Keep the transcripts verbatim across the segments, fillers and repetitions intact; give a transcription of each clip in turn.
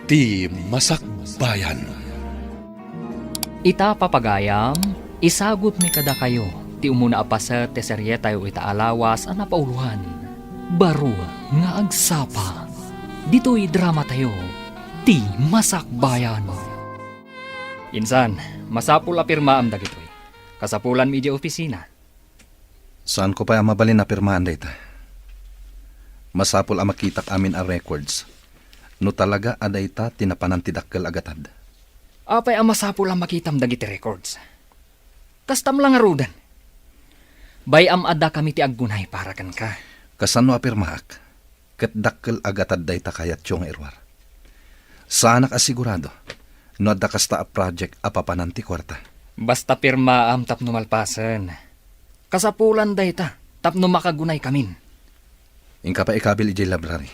Ti Masakbayan. Ita, papagayam, isagutmi kadakayo ti umuna a paset ti serietayo ita a lawas a napauloan, Baro nga Agsapa. Ditoy dramatayo, Ti Masakbayan. Insan, masapul a pirmaam dagitoy. Kasapulanmi idiay opisina. Saanko pay a mabalin a pirmaan dayta. Masapul a makitak amin a records no talaga a dayta ti napanan ti dakkel a gatad. Apay a masapul a makitam dagiti records? Kastam la ngaruden. Bay-am a dakami ti aggunay para kenka. Kasano a pirmaak? Ket dakkel a gatad dayta kayatyo nga iruar. Saanak a sigurado no adda kasta a project a papanan ti kuarta. Basta pirmaam tapno malpasen. Kasapulan dayta tapno makagunaykamin. Inka pay ikabil idiay library.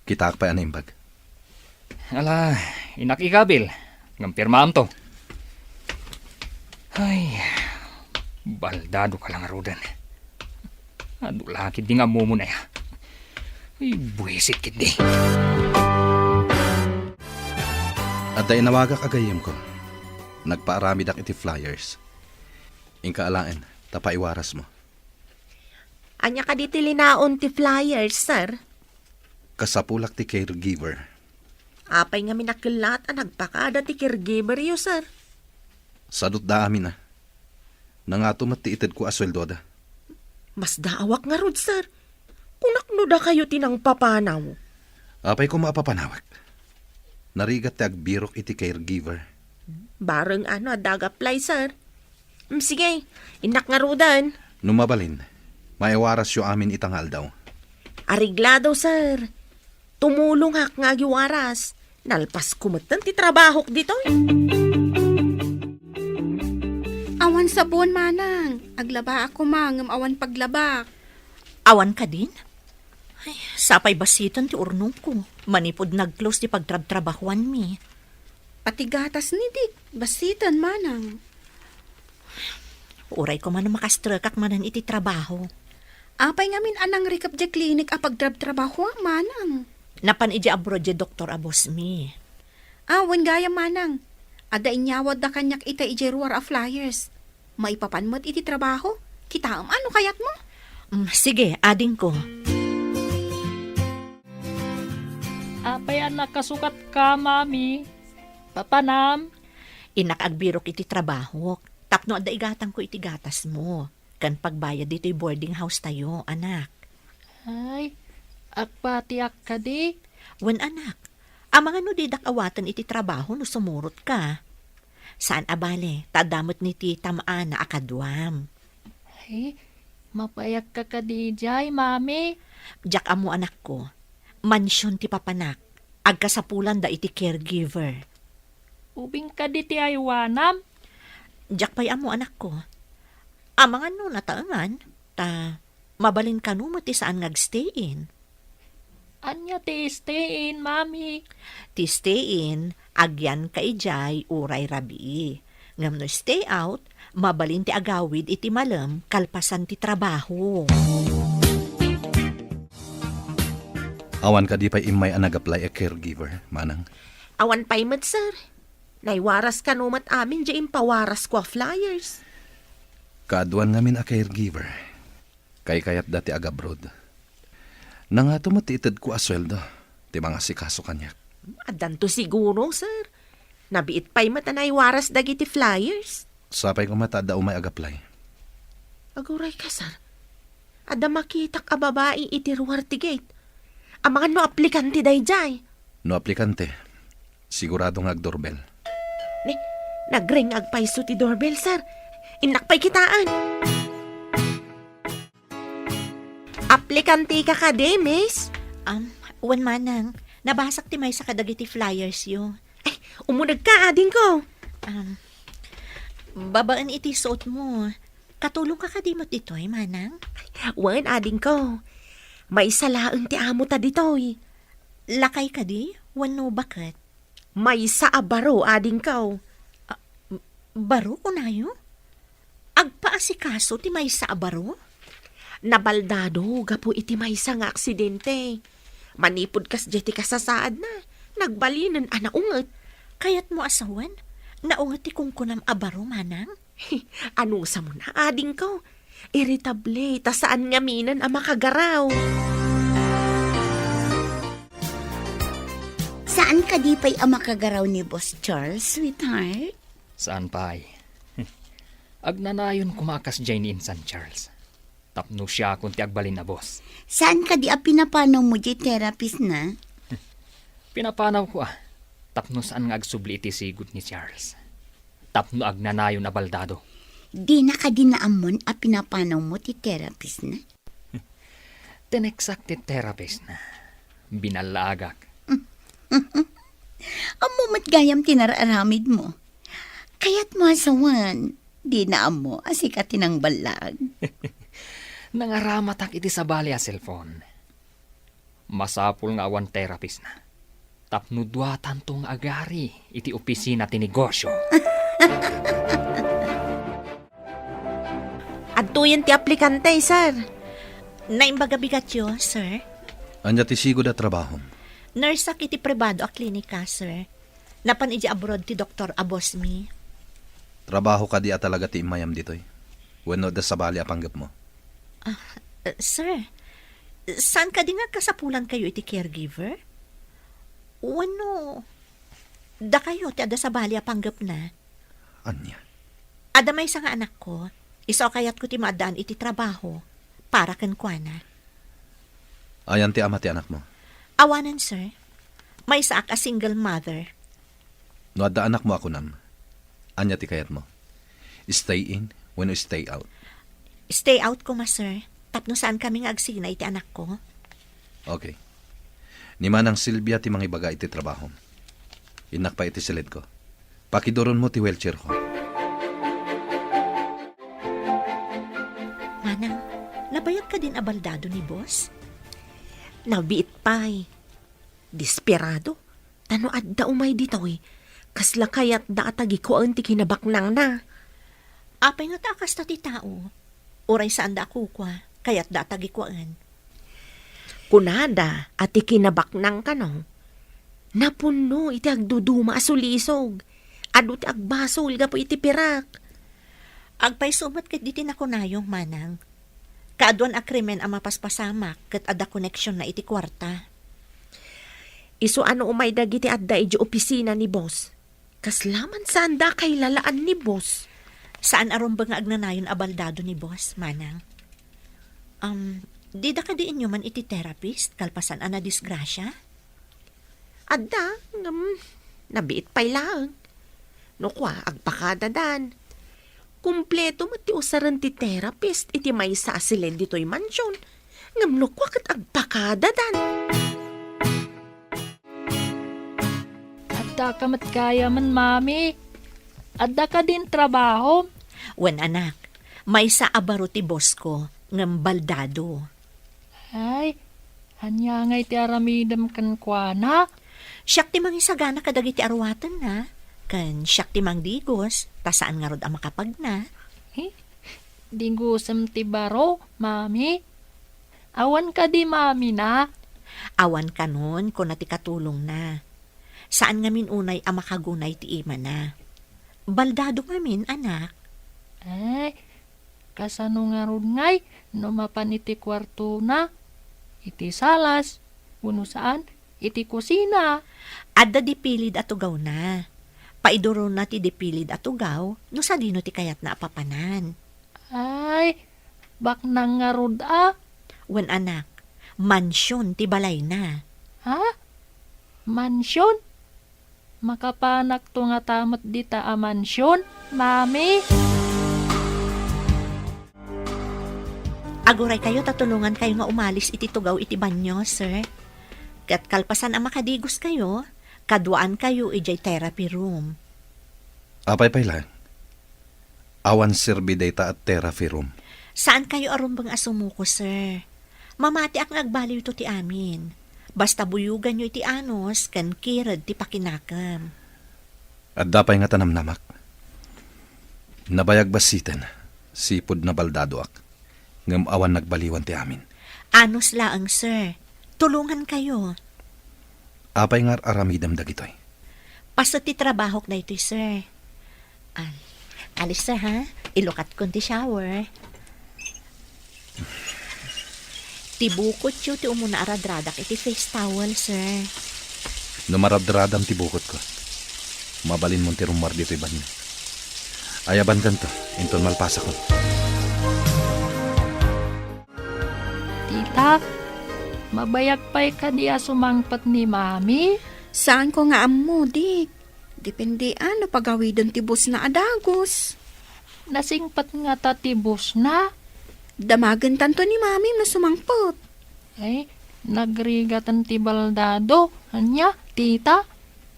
Kitaak pay a naimbag. Ala, innak ikabil. Ngem pirmaamto. Ay, baldado ka la ngaruden. Adu la ketdi nga ammom, aya. Ay, buisit ketdi. Adda inawagak a gayyemko. Nagpaaramidak iti flyers. Inka alaen, ta paiwarasmo. Ania kadi ti linaon ti flyers, sir? Kasapulak ti caregiver. Apay ngamin a kellat a nagpakada ti caregiveryo, sir? Sadutda amin a. Nangato met ti itedko a sueldoda. Masdaawak ngarud, sir. Kunak no dakayo ti nangpapanaw. Apay koma a papanawek? Narigat ti agbirok iti caregiver. Bareng ano adda ag-apply, sir. Mm, sige, innak ngaruden. No mabalin, maiwarasyo amin ita nga aldaw. Areglado, sir. Tumulongak nga agiwaras. Nalpasko metten ti trabahok ditoy. Awan sabon, manang. Aglabaak koma ngem awan paglabak. Awan kadin? Ay, sapay basiten ti urnongko. Manipud nag-close ti pagtrabtrabahuanmi. Pati gatas ni Dick, basiten, manang. Uray koma no makastrekak manen iti trabaho. Apay ngamin a nangrikep diay klinik a pagtrabtrabahuam, manang? Napan idiay abroad diay doktor a bossmi. Ah, wen gayam, manang. Adda inyawatda kaniak ita idiay ruar a flyers. Maipapan met iti trabaho. Kitaem a no kayatmo. Mm, sige, adingko. Apay a nakasukatka, Mami? Papanam? Innak agbirok iti trabahok, tapno adda igatangko iti gatasmo, ken pagbayad ditoy boarding house tayo, anak. Ay, agpatiak kadi? Wen, anak. Amangan no didak awaten iti trabaho no sumurotka. Saan a bale, ta adda met ni ti tam-ana a kaduam. Ay, mapayak ka kadi idiay, Mami? Diak ammo, anakko. Mansion ti papanak. Agkasapulanda iti caregiver. Ubing kadi ti aywanam? Diak pay ammo, anakko. Amangan no nataengan, ta mabalin kano met ti saan nga agstay-in. Ania ti stay-in, Mami? Ti stay-in, agyanka idiay uray rabii. Ngem no stay out, mabalin ti agawid iti malem kalpasan ti trabaho. Awan kadi pay immay a nag-apply a caregiver, manang? Awan pay met, sir. Naiwaras kano met amin diay impawarasko a flyers. Kaaduan ngamin a caregiver. Kaykayatda ti agabroad. Nangato met ti itedko a sueldo ti mangasikaso kaniak. Addanto siguro, sir. Nabiit pay met a naiwaras dagiti flyers. Sapay koma ta adda umay ag-apply. Aguray ka, sir. Adda makitak a babai iti ruar ti gate. Amangan no aplikante daydiay. No aplikante, sigurado nga agdoorbell. Ni, nagring agpayso ti doorbell, sir. Innak pay kitaen. Aplikante ka kadi, miss? Um, wen manang, nabasak ti maysa kadagiti flyers yo. Ay, umuneg ka, adingko. Um, babaen iti suot mo. Katulong ka kadi met ditoy, manang? Wen, adingko. Maysa laeng ti amo ta ditoy. Lakay kadi? Wenno baket? Maysa a baro, adingko. Ah, baro, kunayo? Agpaasikaso ti maysa a baro? Nabaldado gapu iti maysa nga aksidente. Manipud kasdiay ti kasasaadna, Nagbalinen a naunget. Kayatmo a sawen? Naunget ti kunkunam a baro, manang? Anusam, adingko. Irritable, ta saan ngaminen a makagaraw. Saan kadi pay a makagaraw ni Boss Charles, sweetheart? Saan pay? Agnanayon koma a kasdiay ni insan Charles. Tapno siakon ti agbalin a boss. Saan kadi a pinapanawmo diay therapist na? Pinapanawko a. Tapno saan nga agsubli iti sigud ni Charles. Tapno agnanayon a baldado. Dina kadi naammon a pinapanawmo ti therapist na? Tineksak ti therapist na. Binallaagak. Ammo met gayam ti nararamidmo. Kayatmo a sawen, dina ammo a sika ti nangballag. Nangaramatak iti sabali a cellphone. Masapul nga awan therapist na. Tapno duatanto nga agari iti opisina ti negosyo. Adtoyen ti aplikante, sir. Naimbag a bigatyo, sir. Ania ti sigud a trabahom? Nurse-ak iti pribado a klinika, sir. Napan idiay abroad ti doktor a boss mi. Trabaho kadi a talaga ti immayam ditoy? Wenno adda sabali a panggepmo? Ah, eh, sir, saan kadi nga agkasapulankayo iti caregiver? Wenno dakayo ti adda sabali a panggepna? Ania? Adda maysa nga anakko, isu a kayatko ti maaddaan iti trabaho para kenkuana. Ayan ti ama ti anakmo? Awanen, sir. Maysaak a single mother. No adda anakmo a kunam, ania ti kayatmo? Stay in wenno stay out? Stay out koma, sir. Tapno saan kami nga agsina iti anakko. Okay. Ni Manang Silvia ti mangibaga iti trabaho. Innak pay iti silidko. Pakiduronmo ti wheelchairko. Manang, nabayag kadin a baldado ni boss? Nabiit pay. Desperado. Ta no adda umay ditoy, kasla kayatda a tagikuaen ti kinabaknangna. Apay ngata a kasta ti tao? Uray saanda a kukua, kayatda a tagikuaen. Kunada a ti kinabaknang kano, napunno iti agduduma a sulisog. Adu ti agbasol gapu iti pirak. Agpayso met ket diti nakunayo, manang. Kaaduan a krimen a mapaspasamak ket adda koneksionna iti kuarta. Isu a no umay dagiti adda idiay opisina ni boss, kasla man saanda a kailalaan ni boss. Saan a rumbeng nga agnanayon a baldado ni boss, manang. Um, dida kadi inyoman iti therapist kalpasan a nadisgrasia? Adda, ngem nabiit pay laeng. No kua, agpakadadan. Kompleto met ti usaren ti therapist iti maysa a silid ditoy mansion. Ngem no kua ket agpakadadan. Adda ka met gayamen, Mami. Adda kadin trabaho? Wen, anak. Maysa a baro ti boss ko, ngem baldado. Ay, ania ngay ti aramidem kenkuana? Siak ti mangisagana kadagiti aruatenna, ken siak ti mangdigos, ta saan ngarud a makapagna. Eh, digosem ti baro, Mami? Awan kadi mamina? Awan kanon, kuna ti katulongna. Saan ngamin unay a makagunay ti imana. Baldado ngamin, anak. Ay, kasano ngarud ngay no mapan iti kuartona, iti salas, wenno saan, iti kusina? Adda dipilid a tugawna. Paiduronna ti dipilid a tugaw no sadino ti kayatna a papanan. Ay, baknang ngarud a. Wen, anak, mansion ti balayna. Ha? Mansion? Makapanakto ngata met dita a mansion, Mami? Aguraykayo ta tulongankayo nga umalis iti tugaw iti banio, sir. Ket kalpasan a makadigoskayo, kaduaankayo idiay therapy room. Apay pay laeng? Awan serbi dayta a therapy room. Saankayo a rumbeng a sumuko, sir. Mamatiak nga agbaliwto ti amin. Basta buyoganyo iti anus ken kired ti pakinakem. Adda pay ngata namnamak. Nabayag bassiten, sipud nabaldadoak. Ngem awan nagbaliwan ti amin. Anus laeng, sir. Tulongankayo. Apay nga ar-aramidem dagitoy? Paset ti trabahok daytoy, sir. Ah, alis, sir, ha? Ilukatkon ti shower. Ti bukotyo ti umuna a radradak iti face towel, sir. No maradradam ti bukotko, mabalinmon ti rummuar ditoy banio. Ayabankanto, inton malpasakon. Tita, mabayag pay kadi a sumangpet ni Mami? Saanko nga ammo, Dik. Depende a no pagawiden ti busna a dagus. Nasingpet ngata ti busna? Damagentanto ni Mami no sumangpet. Ay, nagrigaten ti baldado. Ania, tita?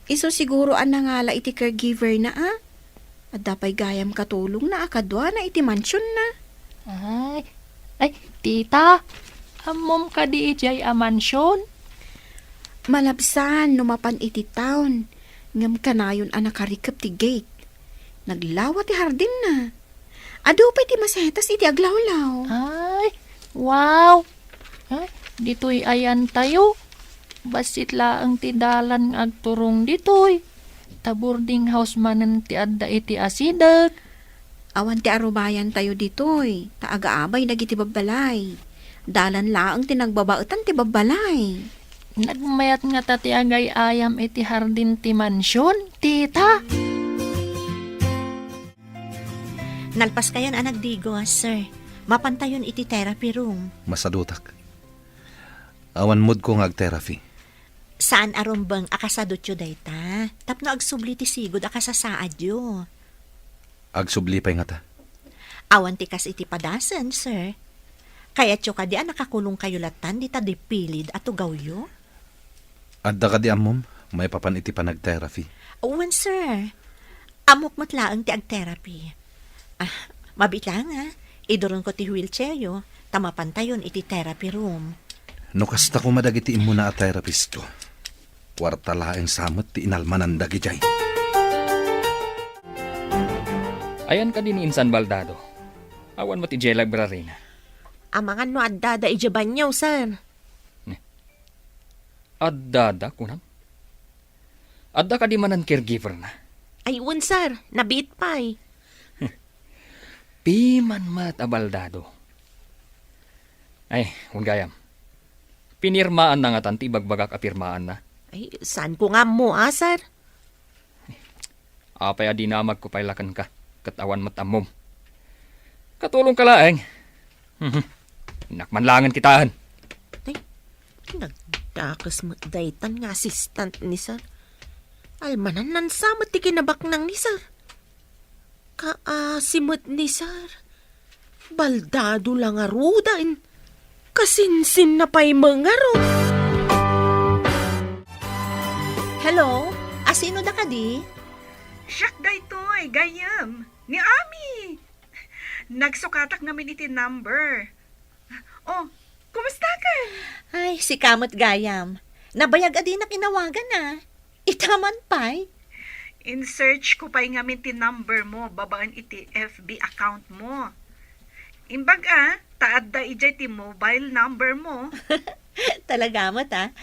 Isu siguro a nangala iti caregiver na, a? Adda pay gayam katulongna a kaduana iti mansionna. Ay, ay, tita, ammom kadi idiay a mansion? Malabsan no mapan iti town, ngem kanayon a nakarikep ti gate. Naglawa ti hardinna. Adu pay ti masetas iti aglawlaw. Ay, wow! Ay, ditoy ayantayo. Bassit laeng ti dalan nga agturong ditoy. Ta boarding house manen ti adda iti asideg. Awan ti arubayantayo ditoy, ta agaabay dagiti babbalay. Dalan laeng ti nagbabaetan ti babbalay. Nagmayat ngata ti agay-ayam iti hardin ti mansion, tita? Nalpaskayon a nagdigos, sir. Mapantayon iti therapy room. Masadutak. Awan moodko nga ag-therapy. Saan a rumbeng a kasadutyo dayta, tapno agsubli ti sigud a kasasaadyo. Agsubli pay ngata. Awan ti kas iti padasen, sir. Kayatyo kadi a nakakulongkayo lattan dita dipilid a tugawyo? Adda kadi ammom maipapan iti panag-therapy? Wen, sir. Ammok met laeng ti ag-therapy. Ah, mabiit laeng, a. Iduronko ti wheelchairyo, ta mapantayon iti therapy room. No kasta koma dagiti immuna a therapistko, kuarta laeng sa met ti inalmanan dagidiay. Ayan kadi ni Insan Baldado? Awan met idiay library na. Amangan no addada idiay banyo, sir. Addada, kunam? Adda kadi manen caregiver na? Ay, wen, sir. Nabiit pay. Piman met a Baldado. Ay, wen gayam. Pinirmaanna ngatan ti ibagbagak a pirmaanna? Ay, saanko nga ammo, a, sir? Apay a dinamagko pay la kenka, ket awan met ammom. Katulongka laeng. Mhm. Innak man laengen kitaen. Ay, nagdakes met daytan nga assistant ni sir. Almanan sa met ti kinabaknang ni sir. Kaasi met ni sir. Baldado la ngaruden. Kasinsinna pay met ngarud. Hello? Asino da kadi? Siak daytoy, gayyem. Ni Ami. Nagsukatak ngamin iti number. Oh, kumustakan? Ay, sika met gayam. Nabayag a dinak inawagan, a. Ita man pay? In-search ko pay ngamin ti number mo babaen iti F B account mo. Imbag a, ta adda idiay ti mobile number mo. Talaga met, a.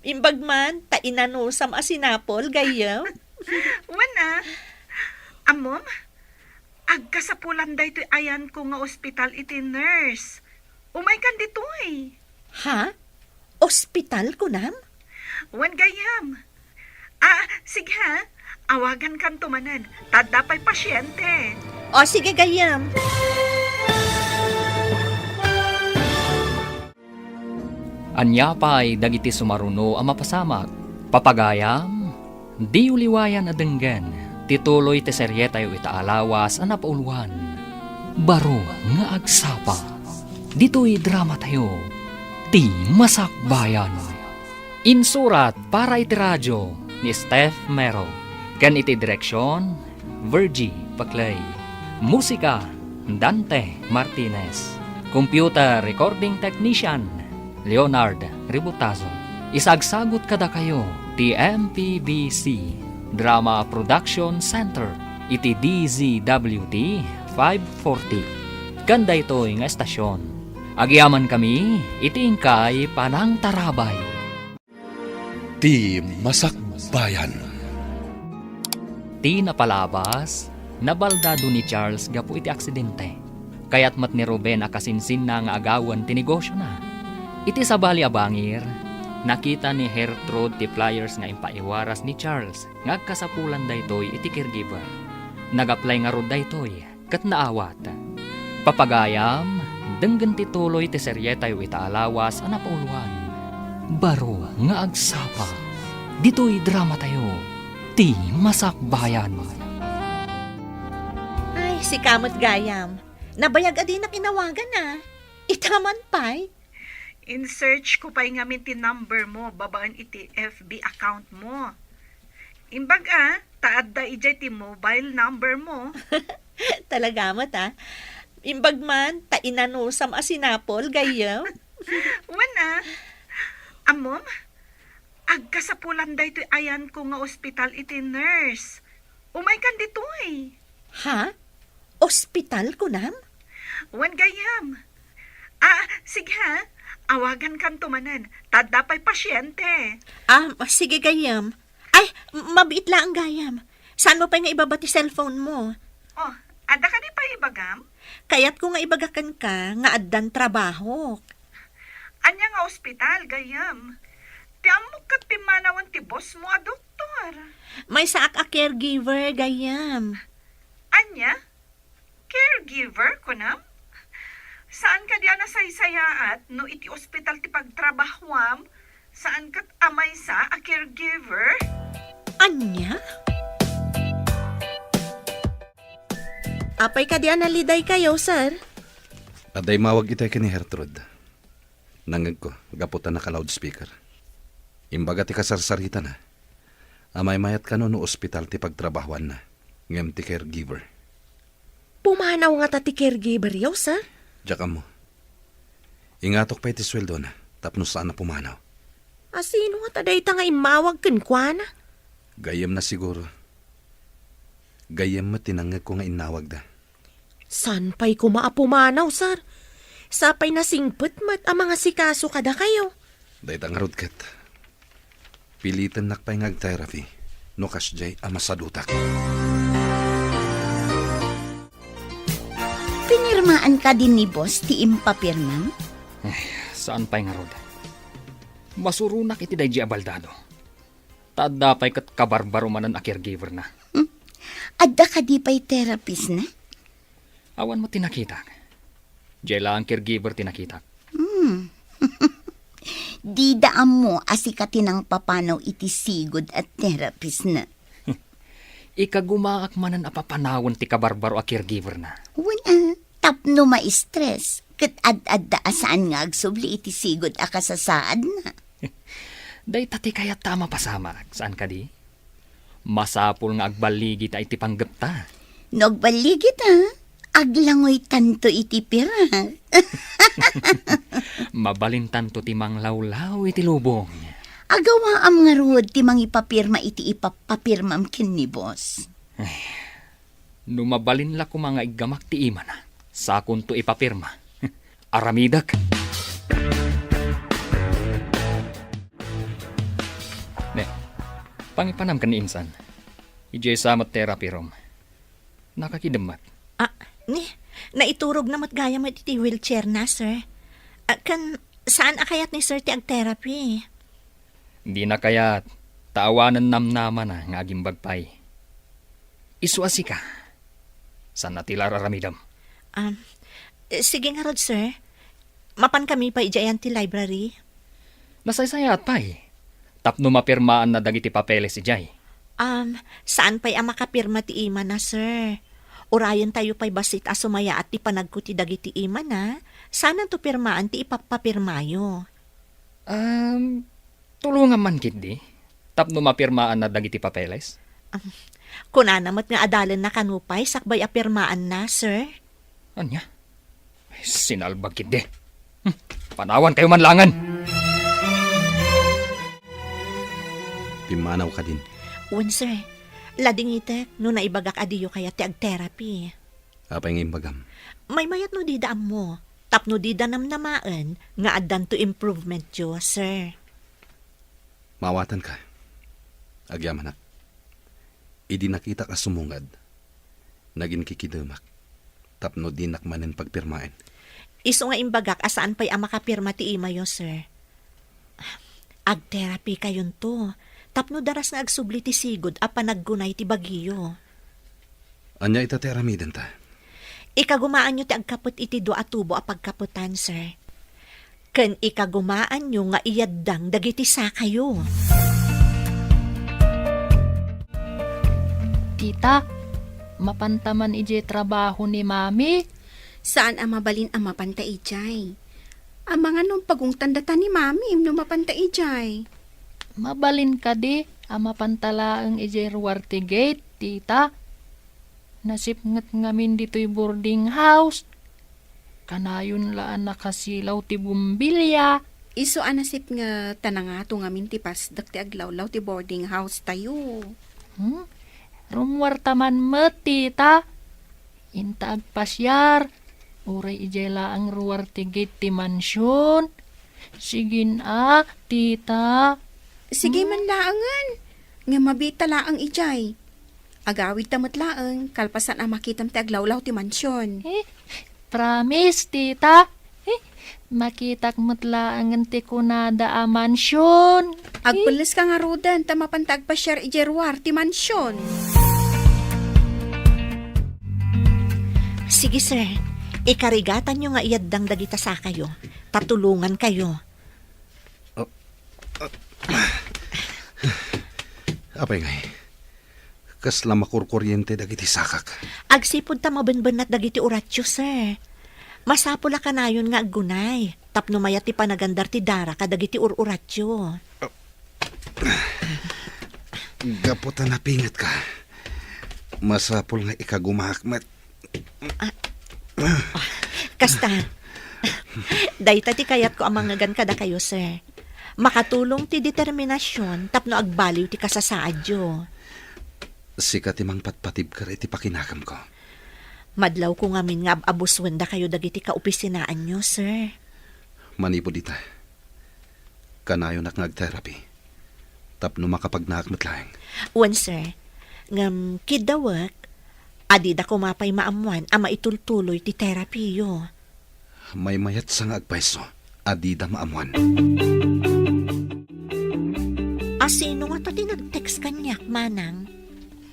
Imbag man, ta inanusam a sinapol, gayyem. Wen, a. Ammom, agkasapulan daytoy ayanko nga ospital iti nurse. Umaykan ditoy. Ha? Ospital, kunam? Wen, gayyem. Ah, sige ha. Awagankanto manen. Ta adda pay pasiente. O, sige, gayyem. Ania pay dagiti sumaruno a mapasamak? Papagayam, diyo liwayan a denggen ti tuloy ti serietayo ita a lawas a napauluan, Baro nga Agsapa. Ditoy dramatayo, Ti Masakbayan. Insurat para iti radio ni Steph Mero, ken iti direksion, Virgie Paclay. Musika, Dante Martinez. Computer recording technician, Leonard Ributazo. Isagsagut kadakayo ti M P B C Drama Production Center iti D Z W T five forty. Ken daytoy nga estasion, agyamankami iti inkay panangtarabay. Ti Masakbayan. Ti napalabas, nabaldado ni Charles gapu iti aksidente. Kayat met ni Ruben a kasinsinna nga agawen ti negosiona. Iti sabali a bangir, nakita ni Gertrude ti flyers nga impaiwaras ni Charles nga agkasapulan daytoy iti caregiver. Nag-apply ngarud daytoy ket naawat. Papagayam, denggen ti tuloy ti serietayo ita a lawas a napauloan. Baro nga agsapa, ditoy dramatayo, Ti Masakbayan. Ay, sika met gayam. Nabayag a dinak inawagan a. Ita man pay. In-search ko pay ngamin ti number mo babaen iti F B account mo. Imbag a, ta adda idiay ti mobile number mo. Talaga met, a. Imbag man, ta inanusam a sinapol, gayyem. Wen a. Ammom, agkasapulan daytoy ayanko nga ospital iti nurse. Umaykan ditoy. Ha? Ospital, kunam? Wen gayyem. Ah, sige ha. Awagankanto manen. Ta adda pay pasiente. Ah, sige gayyem. Ay, mabiit laeng gayam. Saanmo pay nga ibaba ti cellphone mo? Oh, adda kadi pay ibagam? Kayatko nga ibaga kenka nga addan trabahok. Ania nga ospital, gayyem? Ti ammok ket pimmanawen ti boss mo a doktor. Maysaak a caregiver, gayyem. Ania? Caregiver, kunam? Saan kadi a nasaysayaat no iti ospital ti pagtrabahuam, saan ket a maysa a caregiver? Ania? Apay kadi a nalidaykayo, sir? Adda immawag itay ken ni Gertrude. Nangngegko, gapu ta naka-loudspeaker. Imbaga ti kasarsaritana a maymayat kano no ospital ti pagtrabahoanna, ngem ti caregiver. Pumanaw ngata ti caregiver-yo, sir? Diak ammo. Ingatok pay ti sueldona tapno saan a pumanaw. A sino ngata dayta nga immawag kenkuana? Gayyemna siguro. Gayyem met ti nangngegko nga innawagda. Saan pay koma a pumanaw, sir? Sapay nasingpet met a mangasikaso kadakayo. Dayta ngarud ket, pilitennak pay nga ag-therapy no kasdiay a masadutak. Pinirmaan kadi ni boss ti impapirmam? Ay, saan pay ngarud. Masuronak iti daydi a baldado. Ta adda pay ket kabarbaro manen a caregiver-na. Hmm. Adda kadi pay therapist-na? Awan met ti nakitak. Diay laeng caregiver ti nakitak. Hmm. Dida ammo a sika ti nangpapanaw iti sigud a therapist-na. Ikagumaak manen a papanawen ti kabarbaro a caregiver-na. Wen a, tapno ma-stress, ket ad-adda a saan nga agsubli iti sigud a kasasaadna. Dayta ti kayatta a mapasamak, saan kadi? Masapul nga agballigita iti panggepta. No agballigita, aglangoytanto iti pirak. Mabalintanto ti manglawlaw iti lubong. Agawaam ngarud ti mangipapirma iti ipapapirmam ken ni boss. Ay, no mabalin la koma nga iggamak ti imana, sakonto ipapirma. Aramidek. Ne, pangipanam ken ni insan. Idiay sa met therapy room. Nakakidem met. Ah, ni, naiturogna met gayam iti wheelchair-na, sir. Ah, ken saan a kayat ni sir ti ag-therapy? Dina kayat, ta awanen namnamana nga agimbag pay. Isu a sika. Saan a ti la ar-aramidem? Um, eh, sige ngarud, sir. Mapan kami pay idiay ayan ti library. Nasaysayaat pay. Tapno mapirmaanna dagiti papeles idiay. Um, saan pay a makapirma ti imana, sir? Urayentayo pay bassit a sumayaat ti panagko ti dagiti imana. Saananto pirmaan ti ipapapirmayo. Um, Tulongam man ketdi, tapno mapirmaanna dagiti papeles? Am, kunana met nga adalenna kano pay sakbay a pirmaanna, sir. Ania? Ay, sinalbag ketdi. Hmm, panawankayo man laengen. Pimmanaw kadin. Wen, sir. Ladingitek no naibagak a diyo kayat ti ag-therapy. Apay nga imbagam? Maymayat no dida ammo, tapno dida namnamaen nga addanto improvementyo, sir. Maawatanka. Agyamanak. Idi nakitak a sumungad, naginkikidemak tapno dinak manen pagpirmaen. Isu nga imbagak a saan pay a makapirma ti imayo, sir. Agterapikayonto tapno daras nga agsubli ti sigud a panaggunay ti bagiyo. Ania ita ti aramidenta? Ikagumaanyo ti agkapet iti dua a tubo a pagkapetan, sir. Ken ikagumaanyo nga iyaddang dagiti sakayo. Tita, mapanta man idiay trabaho ni Mami? Saan a mabalin a mapanta idiay. Amangan no pagungtan data ni Mami no mapanta idiay. Mabalin kadi a mapanta laeng idiay ruar ti gate, Tita? Nasipnget ngamin ditoy boarding house. Kanayon la a nakasilaw ti bombilya. Isu a nasipnget ta nangato ngamin ti pasdek ti aglawlaw ti boarding house tayo. Hmm? Rummuarta man met, Tita. Inta agpasiar, uray idiay laeng ruar ti gate ti mansion. Sige a, Tita. Sige man laengen. Nga mabita laeng idiay. Agawidta met laeng, kalpasan a makitam ti aglawlaw ti mansion. Eh, promise, Tita. Eh, makitak met laengen ti kunada a mansion. Agpelleska ngaruden ta mapanta agpasiar idiay ruar ti mansion. Sige, sir. Ikarigatanyo nga iyaddang dagita sakayo. Tatulongankayo. Ah, ah. Apay ngay, kasla makurkuriente dagiti sakak? Agsipud ta mabenbennat dagiti uratio, sir. Masapul a kanayon nga aggunay tapno mayat ti panagandar ti dara kadagiti ur-uratio. Gapu ta napingetka, masapul nga ikagumaak met. Ah, ah, kasta, dayta ti kayatko a mangngegan kadakayo, sir. Makatulong ti determinasion tapno agbaliw ti kasasaadyo. Sika ti mangpatpatibker iti pakinakemko. Madlawko ngamin nga ab-abusuen dakayo dagiti kaopisinaanyo, sir. Manipud ita, kanayonak nga agterapi tapno makapagnaak met laeng. Wen, sir. Ngem kiddawek, adida koma pay maammuan a maitultuloy ti terapiyo. Maymayatsa nga agpayso, adida maammuan. A sino ngata ti nag-text kaniak, Manang?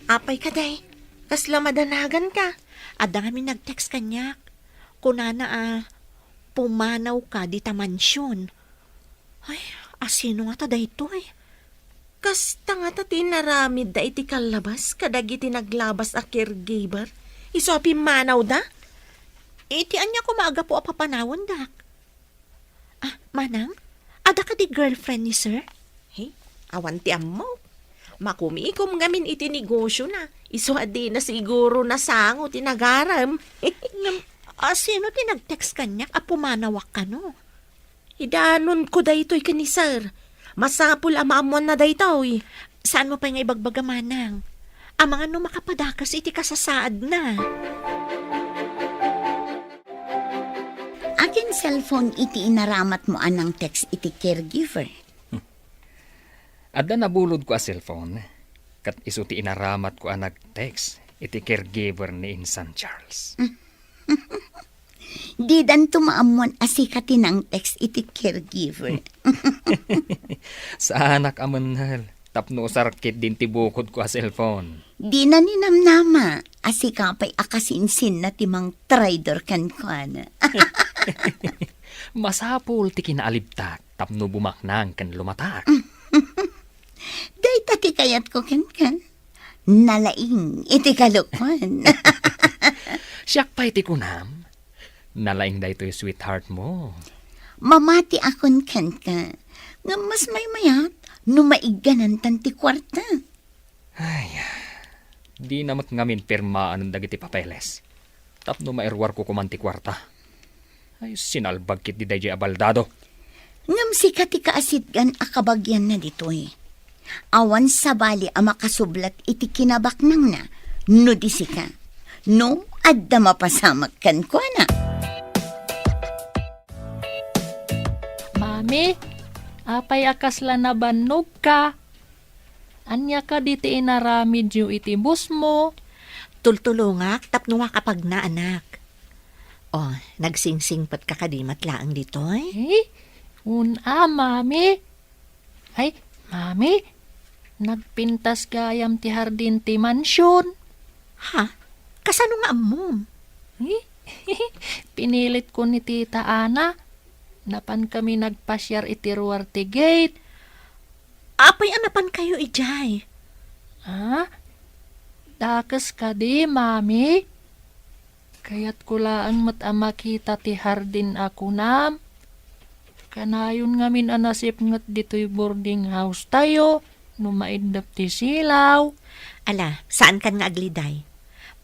Apay kadi, kasla madanaganka? Adda ngamin nag-text kaniak. Kunana a pumanawka dita mansion. Ay, a sino ngata daytoy? Kasta ngata ti inaramidda iti kallabas kadagiti naglabas a caregiver isu a pimmanawda? Iti ania koma a gapu a papanawendak? Ah, Manang, adda kadi girlfriend ni Sir? He, awan ti ammok. Makumikom ngamin iti negosiona isu a dina siguro nasango ti nagarem. Ngem, a sino ti nag-text kaniak a pumanawak kano? Idanonko daytoy ken ni Sir. Masapul a maammuanna daytoy. Saanmo pay nga ibagbaga, Manang? Amangan no makapadakas iti kasasaadna. Akin cellphone iti inaramatmo a nang-text iti caregiver? Adda nabulodko a cellphone, ket isu ti inaramatko a nag-text iti caregiver ni Insan Charles. Didanto maammuan a sika ti nang-text iti caregiver. Saanak a mennel tapno usar ketdin ti bukodko a cellphone. Dina ninamnama a sika pay a kasinsinna ti mangtraidor kenkuana. Masapul ti kinaalibtak tapno bumaknang ken lumatak. Dayta ti kayatko kenka. Nalaing iti kalokuan. Siak pay ti kunam, nalaing daytoy sweetheart mo. Mamatiakon kenka, ngem mas maymayat no maigganantan ti kuarta. Ay, dina met ngamin pirmaan dagiti papeles tapno mairuarko koman ti kuarta. Ay, sinalbag ketdi daydiay a baldado. Ngem sika ti kaasitgan a kabagianna ditoy. Awan sabali a makasublat iti kinabaknangna no di sika. No adda mapasamak kenkuana. Mami, Apay a kasla nabannogka? Ania kadi ti inaramidyo iti busmo? Tultulongak tapno makapagna, anak. O, nagsingsingpetka kadi met laeng ditoy? Eh, un-a, Mami. Ay, Mami, nagpintas gayam ti hardin ti mansion. Ha? Kasano nga ammom? Eh, pinilit ko ni Tita Ana. Napan kami nagpasiar iti ruar ti gate. Apay a napankayo idiay? Ha? Dakes kadi, Mami? Kayatko laeng met a makita ti hardin a kunam. Kanayon ngamin a nasipnget ditoy boarding house tayo no maiddep ti silaw. Ala, saankan nga agliday.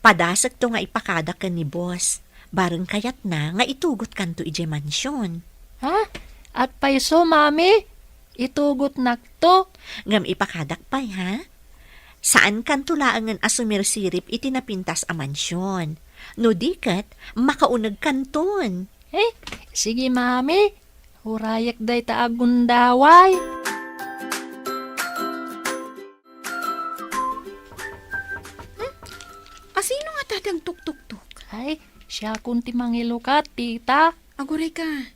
Padasekto nga ipakadak ken ni boss. Bareng kayatna nga itugotkanto idiay mansion. Ha? Apay isu, Mami? Itugotnakto? Ngem ipakadak pay, ha? Saankanto laengen a sumirsirip iti napintas a mansion. No di ket, makaunegkanton. Eh, sige, Mami. Urayek dayta a gundaway. Hmm? Asino nga tadi agtuktuktok? Ay, siakon ti mangilukat, tita. Aguray ka.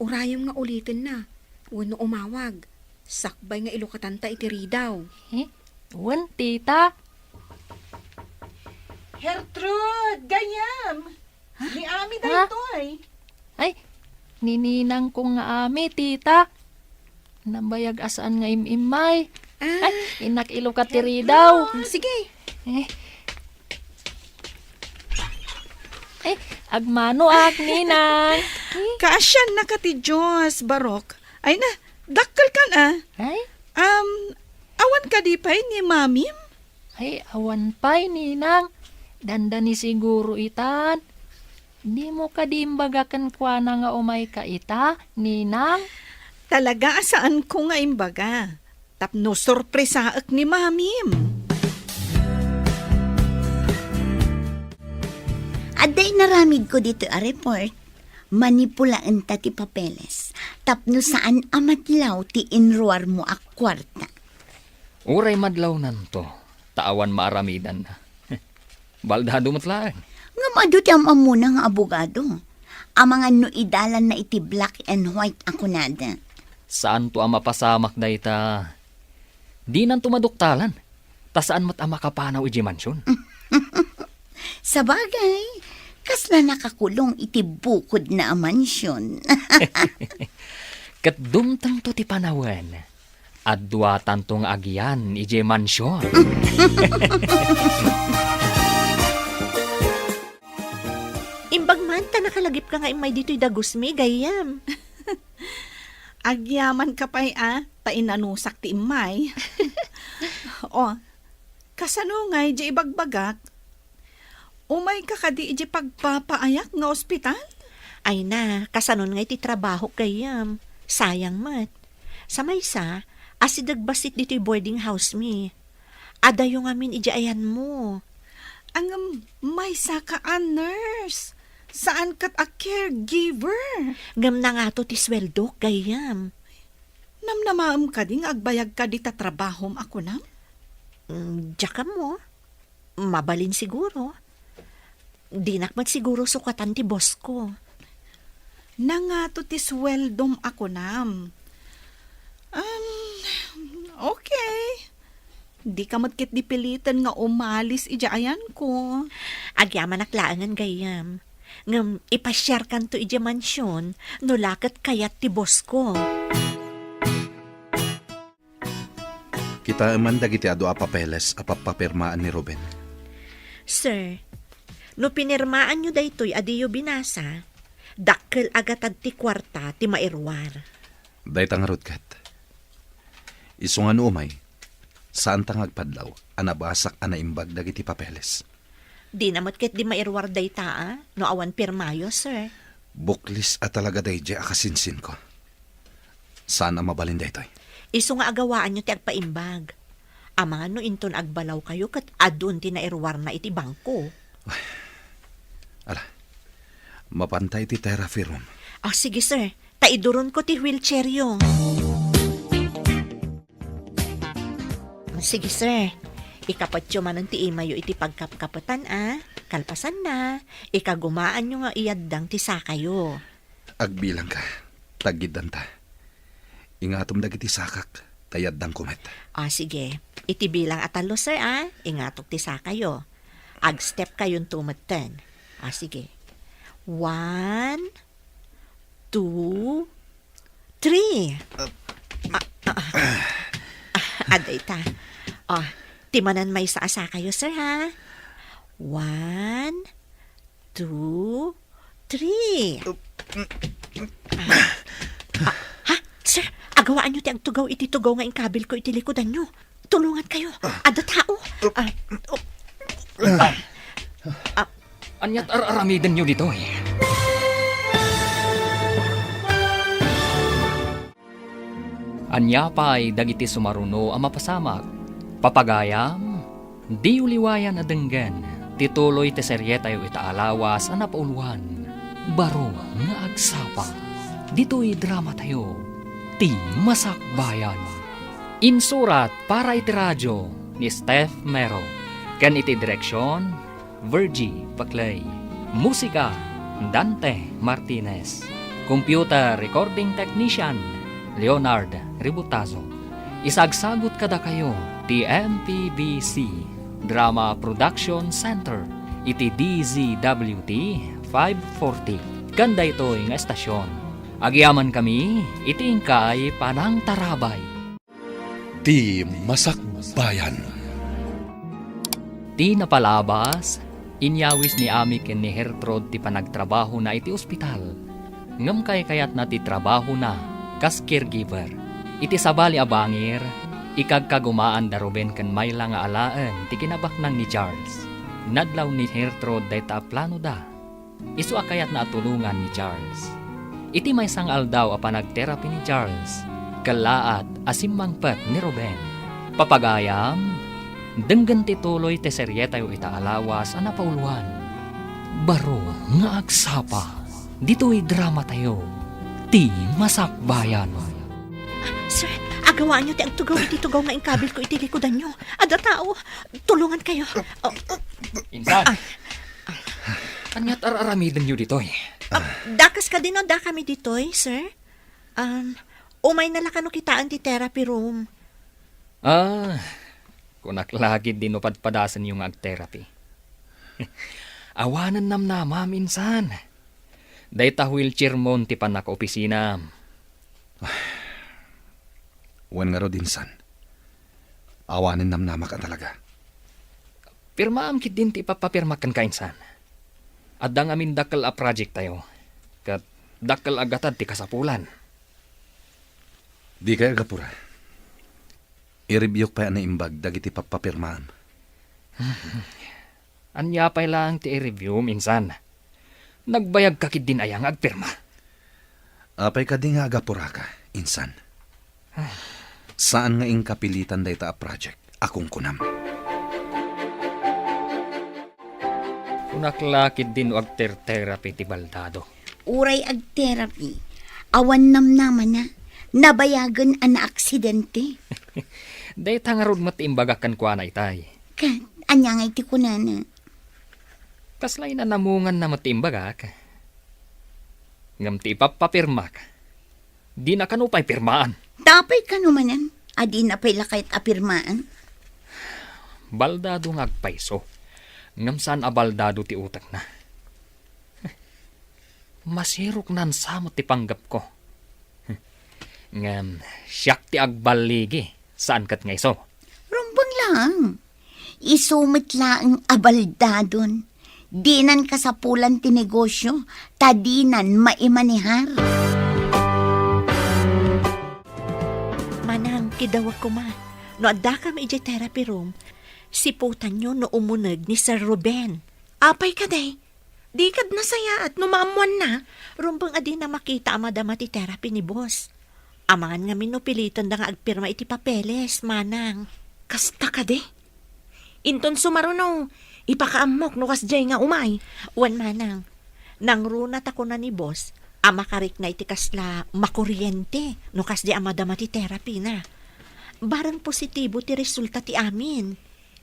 Urayem nga ulitenna. Wenno umawag. Sakbay nga ilukatanta iti ridaw. Eh, wen, tita. Gertrude, gayyem. Ha? Ni Ami daytoy. Ay, ni ninangko nga Ami, tita. Nabayag a saan nga im-immay. Ah. Ay, innak ilukat ti ridaw. Mm, sige. Eh. Eh, agmanoak, ninang. Eh. Kaasiannaka ti Dios, Barok. Ay na, dakkelkan a. Ay? Um, awan kadi pay ni Mamim? Ay, awan pay, ninang. Dandani siguro itan. Dimo kadi imbaga kenkuana nga umayka ita, ninang? Talaga a saanko nga imbaga. Tapno sorpresaek ni Mamim. Adda inaramidko ditoy a report, manipulaenta ti papeles tapno saan a madlaw ti inruarmo a kuarta. Uray madlawnanto, ta awan maaramidanna. Baldado met laeng. Ngem adu ti am-ammona nga abogado. Amangan no idalanna iti black and white a kunada. Saanto a mapasamak dayta. Dinanto maduktalan, ta saan met a makapanaw idiay mansion. Sabagay, kasla nakakulong iti bukodna a mansion. Ket dumtengto ti panawen, adduatanto nga agyan idiay mansion. Imbag man ta nakalagipka nga immay ditoy dagusmi, gayyem. Agyamanka pay a, ta inanusak ti immay. O, kasano ngay diay ibagbagak? Umayka kadi idiay pagpapaayak nga ospital? Ay na, kasanon ngay ti trabahok, gayyem? Sayang met. Sa maysa, asideg bassit ditoy boarding house mi. Adayo ngamin idiay ayanmo. Ngem maysaka a nurse, saan ket a caregiver. Ngem nangato ti sueldok, gayyem? Namnamaem kadi nga agbayagka dita trabahom a kunam? Mm, diak ammo. Mabalin siguro. Dinak met siguro sukatan ti boss ko. Nangato ti sueldom a kunam? Um, okay. Dika met ketdi piliten nga umalis idiay ayanko. Agyamanak laengen, gayyem. Ngem ipasiarkanto idiay mansion no la ket kayat ti boss ko. Kitaem man dagiti adu a papeles a pappapirmaan ni Ruben. Sir, no pinirmaanyo daytoy a diyo binasa, dakkel a gatad ti kuarta ti mairuar. Dayta ngarud ket. Isu nga no umay, saanta nga agpadlaw a nabasak a naimbag dagiti papeles. Dina met ketdi mairuar dayta a, no awan pirmayo, sir. Buklis a talaga daydiay a kasinsinko. Saan a mabalin daytoy. Isu nga agawaanyo ti agpaimbag. Amangan no inton agbalawkayo ket adun ti nairuarna iti bangko. Ala, mapanta iti therapy room. Ah, sige, sir. Ta iduronko ti wheelchairyo. Sige, sir. Ikapatyo manen ti imayyo iti pagkapkapetan, a. Kalpasanna, ikagumaanyo nga iyaddang ti sakayo. Agbilangka, taggiddanta. Ingatom dagiti sakak, ta iyaddangko met. A, sige. Iti bilang a tallo, sir, a. Ingatok ti sakayo. Agstep kayonto metten. A, sige. One, two, three. Ah, ah, ah. Ah, adayta. Ah, ti manen maysa a sakayo, sir, ha? One, two, three. Ah, ah, ha? Sir, agawaanyo ti agtugaw iti tugaw nga inkabilko iti likudanyo. Tulongankayo. Adda tao. Ah, oh. Ah, Ania't ar-aramidenyo ditoy? Ania pay dagiti sumaruno a mapasamak? Papagayam, diyo liwayan a denggen ti tuloy ti serietayo ita a lawas a napauluan, Baro nga Agsapa, ditoy dramatayo, Ti Masakbayan. Insurat para iti radio ni Steph Mero, ken iti direksion, Virgie Paclay. Musika, Dante Martinez. Computer recording technician, Leonard Ributazo. Isagsagut kadakayo ti M P B C Drama Production Center iti D Z W T five forty. Ken daytoy nga estasion, agyamankami iti inkay panangtarabay. Ti Masakbayan. Ti napalabas, inyawis ni Ami ken ni Gertrude ti panagtrabahona iti ospital. Ngem kaykayatna ti trabahona kas caregiver. Iti sabali a bangir, ikagkagumaan da Ruben ken Myla nga alaen ti kinabaknang ni Charles. Nadlaw ni Gertrude dayta a planoda. Isu a kayatna a tulongan ni Charles. Iti maysa nga aldaw a panagterapi ni Charles, kellaat a simmangpet ni Ruben. Papagayam, denggen ti tuloy ti serietayo ita a lawas a napauluan, Baro nga Agsapa, ditoy dramatayo, Ti Masakbayan. Sir, agawaanyo ti agtugaw iti tugaw nga inkabilko iti likudanyo. Adda tao. Tulongankayo. Oh. Insan, ania't ar-aramidenyo ditoy? Ah, dakas kadi no dakami ditoy, sir? Um, umayna la kano kitaen ti therapy room. Ah, kunak la ketdi no padpadasenyo nga agterapi. Awanen namnamam, insan. Dayta wheelchairmon ti pannakaopisinam. Wen ngarud, insan. Awanen namnamak a talaga. Pirmaam ketdin ti ipapapirmak kenka, insan. Adda ngamin dakkel a projecttayo, ket dakkel a gatad ti kasapulan. Dikay agapura. I-reviewk pay a naimbag dagiti pappapirmaam. Ania pay laeng ti i-review, insan? Nagbayagka ketdin aya nga agpirma? Apay kadi nga agapuraka, insan? Saan nga inka pilitan dayta a project a kunkunam. Kunak la ketdin no agter-therapy ti baldado. Uray agterapi, awan namnamana, nabayagen a naaksidente. Dayta ngarud met ti imbagak kenkuana itay. Ket, ania ngay ti kunana? Kasla inanamunganna met ti imbagak. Ngem ti ipappapirmak, dina kano pay pirmaan. Apay kano manen a dina pay la kayat a pirmaan? Baldado nga agpayso, ngem saan a baldado ti utekna. Masiroknan sa met ti panggepko. Ngem siak ti agballigi, saan ket nga isu. Rumbeng laeng. Isu met laeng a baldadon. Dinan kasapulan ti negosio, ta dinan maimanehar. Manang, kidawag koma. No addakam idiay therapy room, siputanyo no umuneg ni Sir Ruben. Apay kadi? Di kad nasayaat no maammoanna. Rumbeng a dina makita a madama ti therapy ni boss. Amangan ngamin no pilitenda nga agpirma iti papeles, manang. Kasta kadi? Inton sumaruno, ipakaammok no kasdiay nga umay. Wen, manang. Nangruna ta kuna ni boss a makarikna iti kasla makuriente no kasdi a madama ti therapy na. Bareng positibo ti resulta ti amin.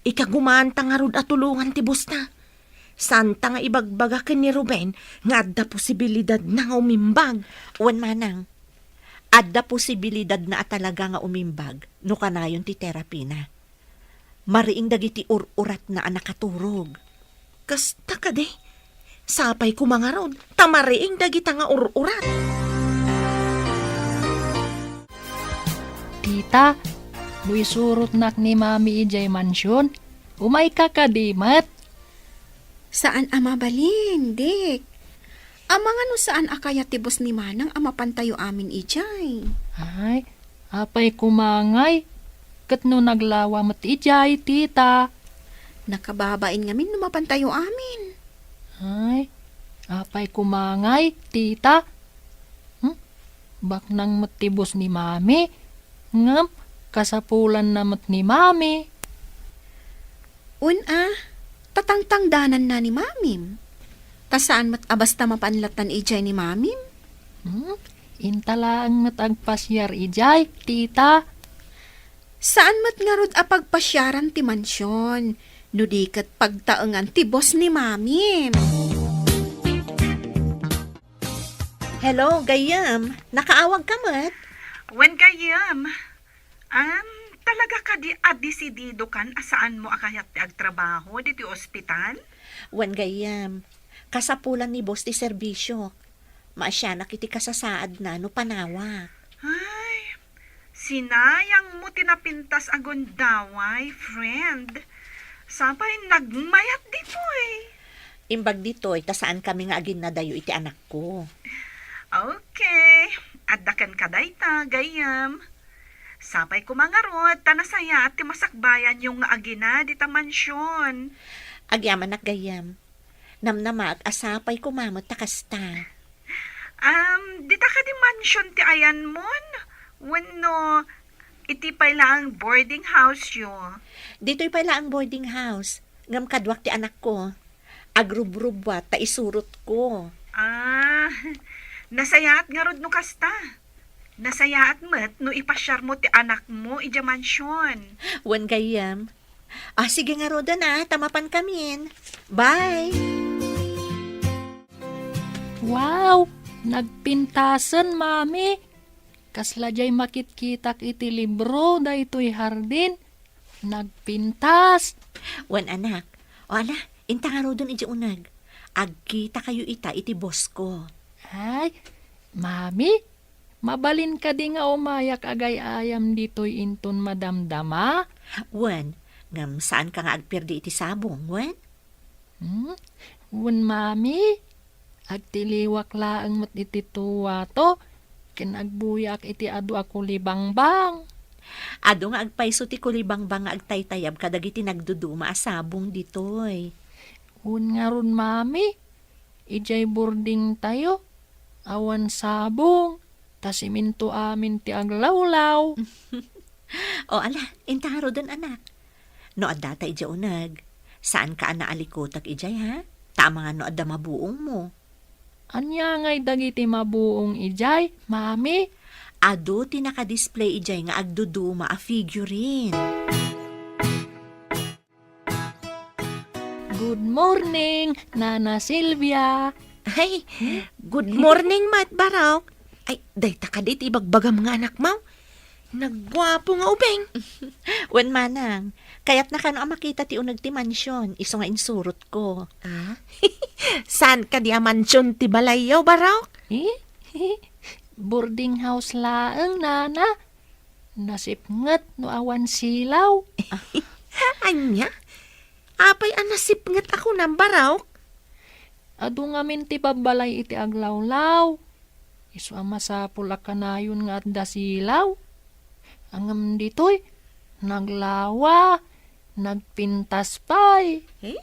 Ikagumaanta ngarud a tulongan ti boss na. Saanta nga ibagbaga ken ni Ruben nga adda posibilidadna nga umimbag. Wen manang, adda posibilidadna a talaga nga umimbag no kanayon ti therapy na. Mariing dagiti ur-uratna a nakaturog. Kasta kadi? Sapay koma ngarud, ta mariing dagita nga ur-urat. Tita, no isurotnak ni Mami idiay mansion, umayka kadi met? Saan a mabalin, Dick. Amangan no saan a kayat ti boss ni Manang a mapantayo amin idiay. Ay, apay koma ngay? Ket no naglawa met idiay, tita? Nakababain ngamin no mapantayo amin. Ay, apay koma ngay, tita? Hmm? Baknang met ti boss ni Mami, ngem kasapulanna met ni Mami. Wen a, tatangtangdananna ni Mamim. Ta saan met a basta mapanlatan idiay ni Mamim. Hmm? Inta laeng met agpasiar idiay, tita. Saan met ngarud a pagpasiaran ti mansion, no di ket pagtaengan ti boss ni Mamim. Hello, gayyem. Nakaawag ka met? Wen, gayyem. Am, talaga kadi a desidido kan a saan mo a kayat ti agtrabaho ditoy ospital? Wen, gayyem. Kasapulan ni boss ti serbisyo. Maasianak iti kasasaadna no panawak. Ay, sinayang mo ti napintas a gundaway, friend. Sapay nagmayat ditoy. Imbag ditoy, ta saan kami nga aginnadayo iti anakko. Okay. Adda kenka dayta, gayyem. Sapay koma ngarud, ta nasayaat ti masakbayanyo nga agina dita mansion. Agyamanak, gayyem. Namnamaak a sapay koma met ta kasta. Um, dita kadi mansion ti ayanmon? Wenno iti pay laeng boarding house yo? Ditoy pay laeng boarding house. Ngem kaduak ti anakko. Agrubrubbuat ta isurotko. Ah, nasayaat ngarud no kasta. Nasayaat met no ipasiarmo ti anakmo idiay mansion. Wen gayyem. Ah, sige ngaruden a, ta mapankamin. Bye! Wow! Nagpintasen, Mami. Kasla diay makitkitak iti libro daytoy hardin. Nagpintas. Wen, anak. O ala, inta ngaruden idiay uneg. Agkitakayo ita iti boss ko. Ay, Mami, mabalin kadi nga umayak agay-ayam ditoy inton madamdama? Wen, ngem saanka nga agperdi iti sabong, wen? Hmm? Wen, Mami, agtiliwak laeng met iti tuwato, ken agbuyaak iti adu a kulibangbang. Adu nga agpayso ti kulibangbang nga agtaytayab kadagiti nagduduma a sabong ditoy. Wen ngarud, Mami, idiay boardingtayo, awan sabong, ta simento amin ti aglawlaw. O ala, inta ngaruden, anak. No addata idiay uneg, saanka a naalikutek idiay, ha? Ta amangan no adda mabuongmo. Ania ngay dagiti mabuong idiay, Mami? Adu ti nakadisplay idiay nga agduduma a figurine. Good morning, Nana Silvia. Ay, good morning met, Barok. Ay, dayta kadi ti ibagbagam nga anakmo? Nagguapo nga ubing. Wen manang, kayatna kano a makita ti uneg ti mansion, isu nga insurotko. Ah? Saan kadi a mansion ti balayyo, Barok? Eh? Boarding house laeng, Nana. Nasipnget no awan silaw. Ania? Apay a nasipnget a kunam, Barok? Adu ngamin ti babbalay iti aglawlaw. Isu a masapul a kanayon nga adda silaw. Ngem ditoy, naglawa, nagpintas pay. Eh?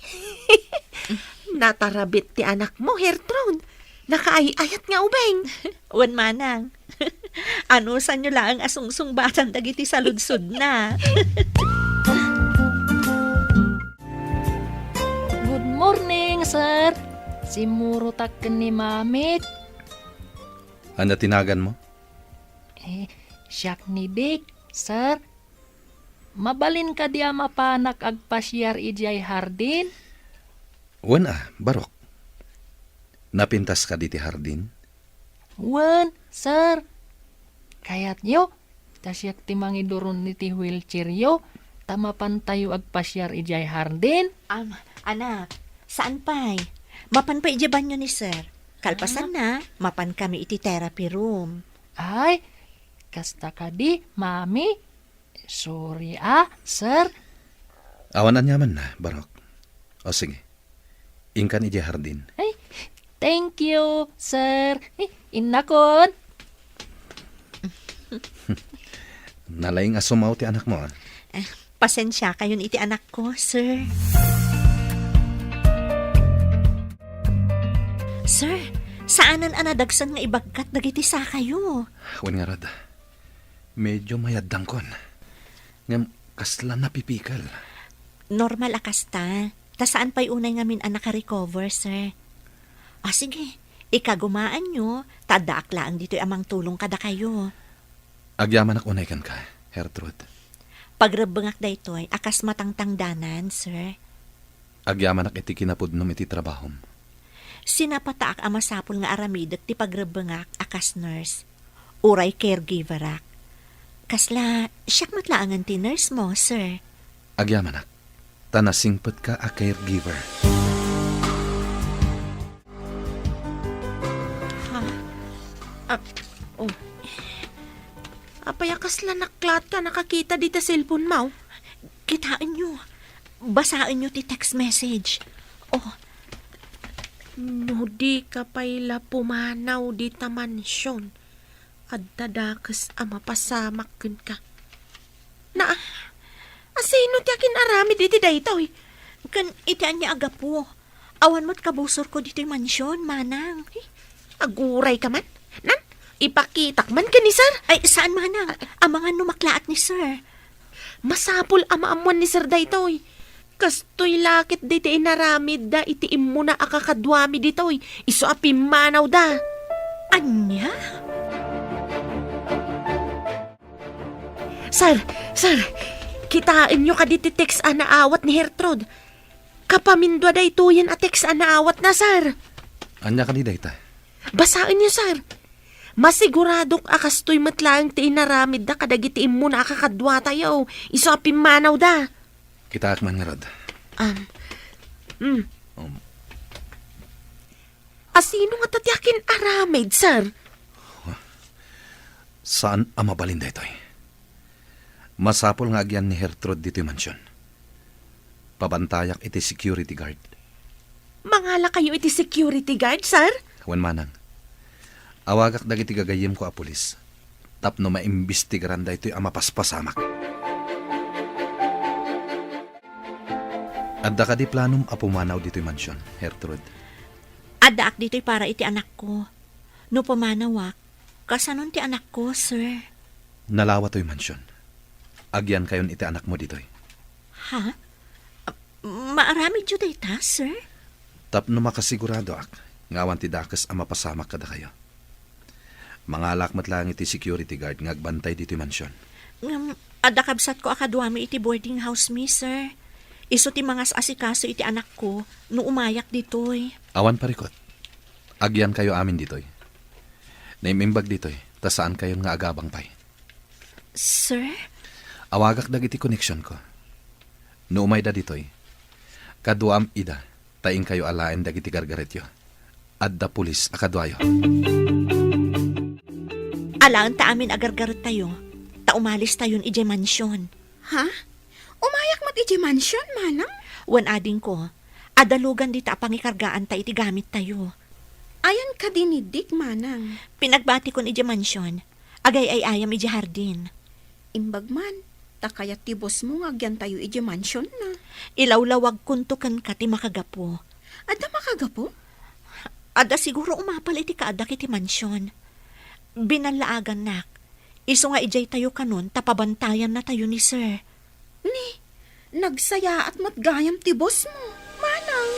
Natarabit ti anakmo, Gertrude. Nakaay-ayat nga ubing. Wen manang. Anusanyo laeng a sungsungbatan dagiti saludsodna. Good morning, sir. Simmurotak ken ni Mamik. Ania ti naganmo? Eh, siak ni Dick, sir. Mabalin kadi a mapanak agpasiar idiay hardin? Wen a, Barok. Napintas kadi ti hardin? Wen, sir. Kayatyo, ta siak ti mangiduron iti wheelchairyo, ta mapantayo agpasiar idiay hardin? Am, anak, saan pay? Mapan pay idiay banyo ni sir. Kalpasanna, mapan kami iti therapy room. Ay, kasta kadi, mami. Sorry, ah, sir. Awan aniamanna, Barok. O, sige. Inkan idiay hardin. Ay, thank you, sir. Ay, innakon. Nalaing a sumaw ti anakmo, ah. Eh, pasensiakayon iti anakko, sir. Sir, saanen a nadagsen nga ibagkat dagiti sakayo. Wen ngarud, medyo mayaddangkon. Ngem kasla napipikel. Normal a kasta. Ta saan pay unay ngamin a nakarecover, sir. Ah, sige. Ikagumaanyo, ta addaak laeng ditoy a mangtulong kadakayo. Agyamanak unay kenka, Gertrude. Pagrebbengak daytoy a kas matangtangdanan, sir. Agyamanak iti kinapudnom iti trabahom. Sinapataak a masapul nga aramidek ti pagrebbengak a kas nurse. Uray caregiverak. Kasla, siak met laengen ti nurse mo, sir. Agyamanak, ta nasingpetka a caregiver. Ha? Ap-, oh. Apay a kasla naklaat ka nakakita dita cellphone mo? Kitaenyo. Basaenyo ti text message. Oh. No di ka pay la pumanaw dita mansion, adda dakes a mapasamak kenka. Na, asino ti akin-aramid iti daytoy? Ken iti ania a gapu? Awan met kabusorko ditoy mansion, manang. Eh, aguray ka man? Nan, ipakitak man ken ni sir? Ay, saan, manang. Amangan no maklaat ni sir. Masapul a maammuan ni sir daytoy. Kastoy la ket daytoy inaramidda iti immuna a kakaduami ditoy, isu a pimmanawda. Ania? Sir, sir, kitaenyo kadi ti text a naawat ni Gertrude? Kapamindua daytoyen a text a naawatna, sir. Ania kadi dayta? Basaenyo, sir. Masiguradok a kastoy met laeng ti inaramidda kadagiti immuna a kakaduatayo, isu a pimmanawda. Kitaak man ngarud. Um, mm. Um. Asino ngata ti akin-aramid, sir? Saan a mabalin daytoy. Masapul nga agyan ni Gertrude ditoy mansion. Pabantayak iti security guard. Mangalakayo iti security guard, sir? Wen manang. Awagak dagiti gagayyemko a pulis tapno maimbestigaran daytoy a mapaspasamak. Adda kadi planom a pumanaw ditoy mansion, Gertrude? Addaak ditoy para iti anakko. No pumanawak, kasanon ti anakko, sir? Nalawa toy mansion. Agyankayon iti anakmo ditoy. Ha? Maaramidyo dayta, sir? Tapno makasiguradoak nga awan ti dakes a mapasamak kadakayo. Mangalak met laeng iti security guard nga agbantay ditoy mansion. Ngem, adda kabsatko a kaduami iti boarding house mi, sir. Isu ti mangas-asikaso iti anakko no umayak ditoy. Awan parikut. Agyankayo amin ditoy. Naim-imbag ditoy, ta saankayon nga agabang pay. Sir? Awagak dagiti koneksionko. No umayda ditoy, kaduam ida, ta inkayo alaen dagiti gargaretyo. Adda pulis a kaduayo. Alaen ta amin a gargarettayo, ta umalistayon idiay mansion. Ha? Umayak met idiay mansion, manang? Wen adingko, adda lugan dita a pangikargaanta iti gamittayo. Ayan kadi ni Dick, manang? Pinagbatikon idiay mansion, agay-ay-ayam idiay hardin. Imbag man, ta kayat ti bossmo nga agyantayo idiay mansionna. Ilawlawagkonto kenka ti makagapu. Adda makagapu? Adda siguro umapal iti kaaddak iti mansion. Binallaagannak. Isu nga idiaytayo kanon ta pabantayannatayo ni sir. Ni, nagsayaat met gayam ti bossmo, manang.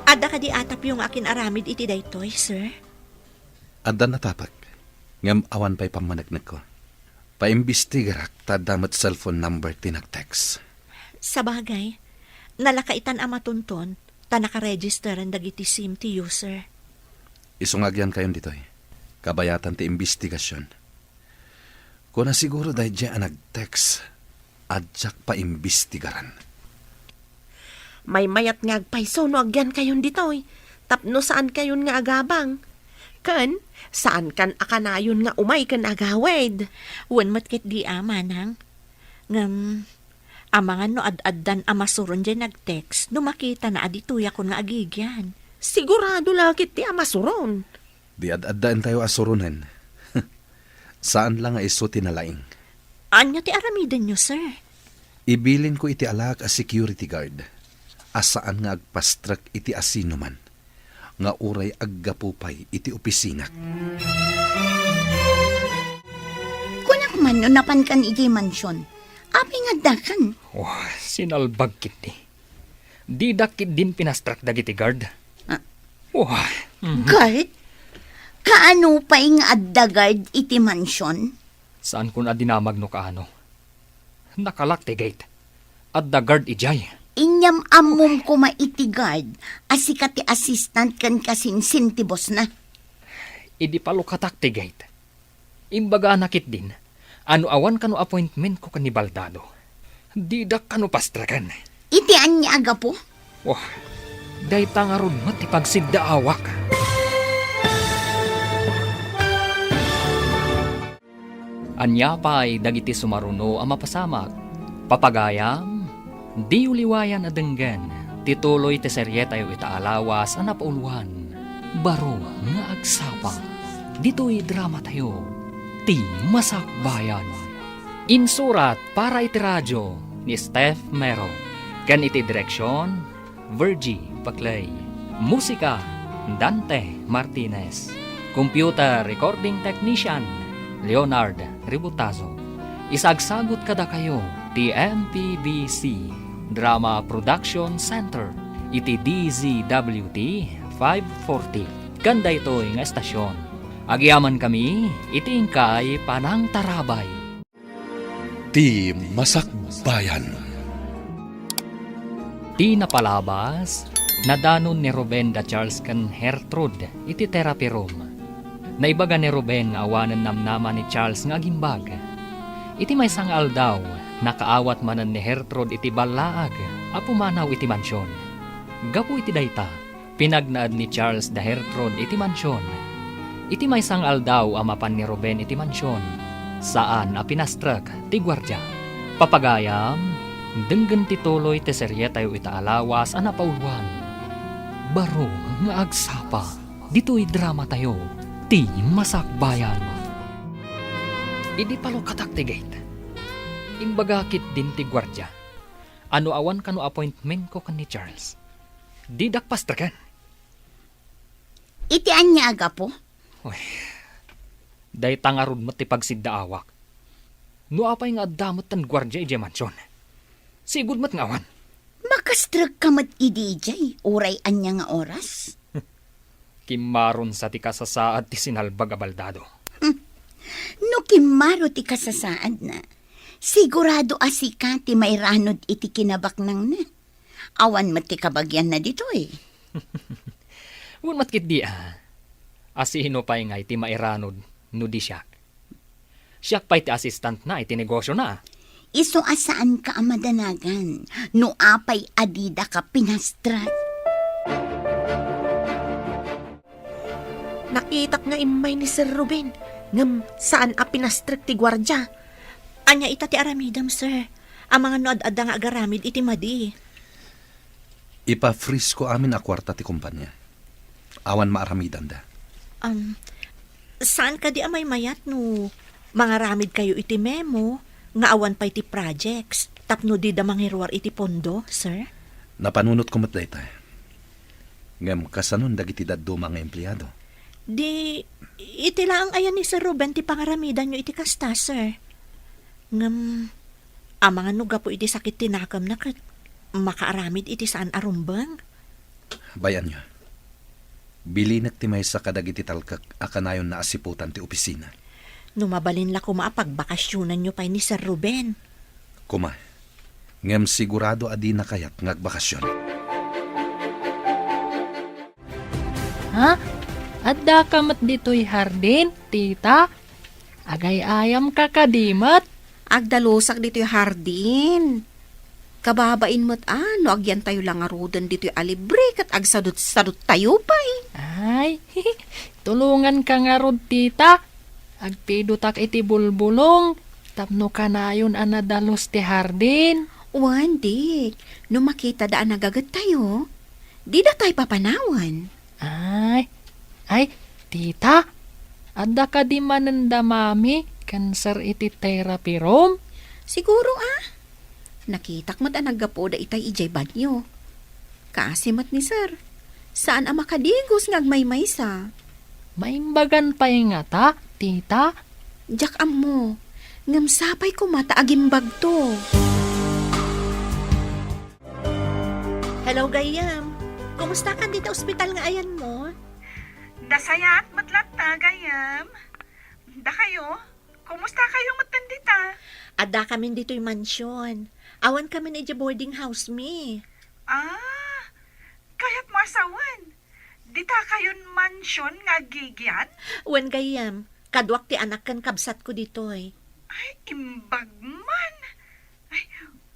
Adda kadi atapyo nga akin-aramid iti daytoy, sir? Adda natapek, ngem awan pay pammaneknekko. Paimbestigarak ta adda met cellphone number ti nag-text. Sabagay, nalakaitan a matunton, ta nakaregisteren dagiti sim ti user. Isu nga agyankayon ditoy. Kabayatan ti imbestigasion. Kuna siguro daydiay a nag-text, a diak paimbestigaran. Maymayat nga agpayso no agyankayon ditoy, tapno saankayon nga agabang. Ken, saankan a kanayon nga umay ken agawid. Wen met ketdi a, manang. Ngem, amangan no ad-addan a masuron diay nag-text no makitana a ditoyakon nga agigyan. Sigurado la ketdi a masuron. Di ad-addaentayo a suronen. Saan la nga isu ti nalaing. Ania ti aramidenyo, sir? Ibilinko iti alaak a security guard a saan nga agpastrek iti asinoman nga uray aggapu pay iti opisinak. Kunak man no napankan idiay mansion. Apay nga addakan? Oh, sinalbag ketdi. Didak ketdin pinastrek dagiti guard. Ah. Oh, mhm. Guard? Kaano pay nga adda guard iti mansion? Saankon a dinamag no kaano. Nakalak ti gate. Adda guard idiay. Inyam-ammom koma iti guard a sika ti assistant ken kasinsin ti bossna. Idi palukatak ti gate, imbagana ketdin a no awan kano appointmentko ken ni Baldado, didak kano pastreken. Iti ania a gapu? Wah, dayta ngarud met ti pagsiddaawak. Ania pay dagiti sumaruno a mapasamak? Papagayam, diyo liwayan a denggen ti tuloy ti serietayo ita a lawas a napauluan, Baro nga Agsapa. Ditoy dramatayo, Ti Masakbayan. Insurat para iti radio ni Steph Mero, ken iti direksion, Virgie Paclay. Musika, Dante Martinez. Computer recording technician, Leonard Ributazo. Isagsagut kadakayo ti M P B C Drama Production Center iti D Z W T five forty. Ken daytoy nga estasion, agyamankami iti inkay panangtarabay. Ti Masakbayan. Ti napalabas, nadanon ni Ruben da Charles ken Gertrude iti therapy room. Naibaga ni Ruben nga awanen namnama ni Charles nga agimbag. Iti maysa nga aldaw, nakaawat manen ni Gertrude iti ballaag a pumanaw iti mansion. Gapu iti dayta, pinagnaed ni Charles da Gertrude iti mansion. Iti maysa nga aldaw a mapan ni Ruben iti mansion, saan a pinastrek ti guardia. Papagayam, denggen ti tuloy ti serietayo ita a lawas a napauluan, Baro nga Agsapa. Ditoy dramatayo, Ti Masakbayan. Idi palukatak ti gate, imbaga ketdin ti guardia a no awan kano appointmentko ken ni Charles, didak pastreken. Iti ania a gapu? Uy, dayta ngarud met ti pagsiddaawak. No apay nga adda met ti guardia idiay mansion, sigud met nga awan. Makastrekka met idi idiay, uray ania nga oras? Kimmaron sa ti kasasaad ti sinalbag a baldado. Hmm. No kimmaro ti kasasaadna, sigurado a sika ti mairanod iti kinabaknangna. Awan met ti kabagianna ditoy. Wen met ketdi a, a sino pay ngay ti mairanod no di siak? Siak pay ti assistantna iti negosiona. Isu a saanka a madanagan no apay a didaka pinastrek. Nakitak nga immay ni Sir Ruben, ngem saan a pinastrek ti guardia. Ania ita ti aramidem, sir? Amangan no ad-adda nga agaramid iti madi. Ipa-freeze ko amin a kuarta ti kompania. Awan maaramidanda. Um, saan kadi a maymayat no mangaramidkayo iti memo nga awan pay ti projects tapno dida mangiruar iti pondo, sir? Napanunotko met dayta. Ngem kasanon dagiti dadduma nga empleado? Di, iti laeng aya ni Sir Ruben ti pangaramidanyo iti kasta, sir. Ngem, amangan no gapu iti sakit ti nakemna ket makaaramid iti saan a rumbeng? Bay-anyo. Bilinek ti maysa kadagiti talkek a kanayonna a siputan ti opisina. No mabalin la koma a pagbakasionanyo pay ni Sir Ruben. Koma, ngem sigurado a dina kayat nga agbakasion. Ha? Addaka met ditoy hardin, tita? Agay-ayamka kadi met? Agdalusak ditoy hardin. Kababain met a no agyantayo la ngaruden ditoy a libre ket agsadut-saduttayo pay. Ay, tulonganka ngarud, tita. Agpidotak iti bulbulong tapno kanayon a nadalus ti hardin. Wen, Dik, no makitada a nagagettayo, dida tay papanawen. Ay, ay, tita, adda kadi manen da mami ken sir iti therapy room? Siguro a. Nakitak met a naggapuda itay idiay banyo. Kaasi met ni sir. Saan a makadigos nga agmaymaysa. Maimbagan pay ngata, tita? Diak ammo. Ngem sapay koma ta agimbagto. Hello, gayyem. Kumusta kan dita ospital nga ayanmo? Nasayaat met latta, gayyem. Dakayo? Kumusta kayo met dita? Adda kamin ditoy mansion. Awan kamin idiay boarding house mi. Ah, kayatmo a sawen. Dita kayon mansion nga aggigyan? Wen, gayyem. Kaduak ti anak ken kabsatko ditoy. Ay, imbag man. Ay,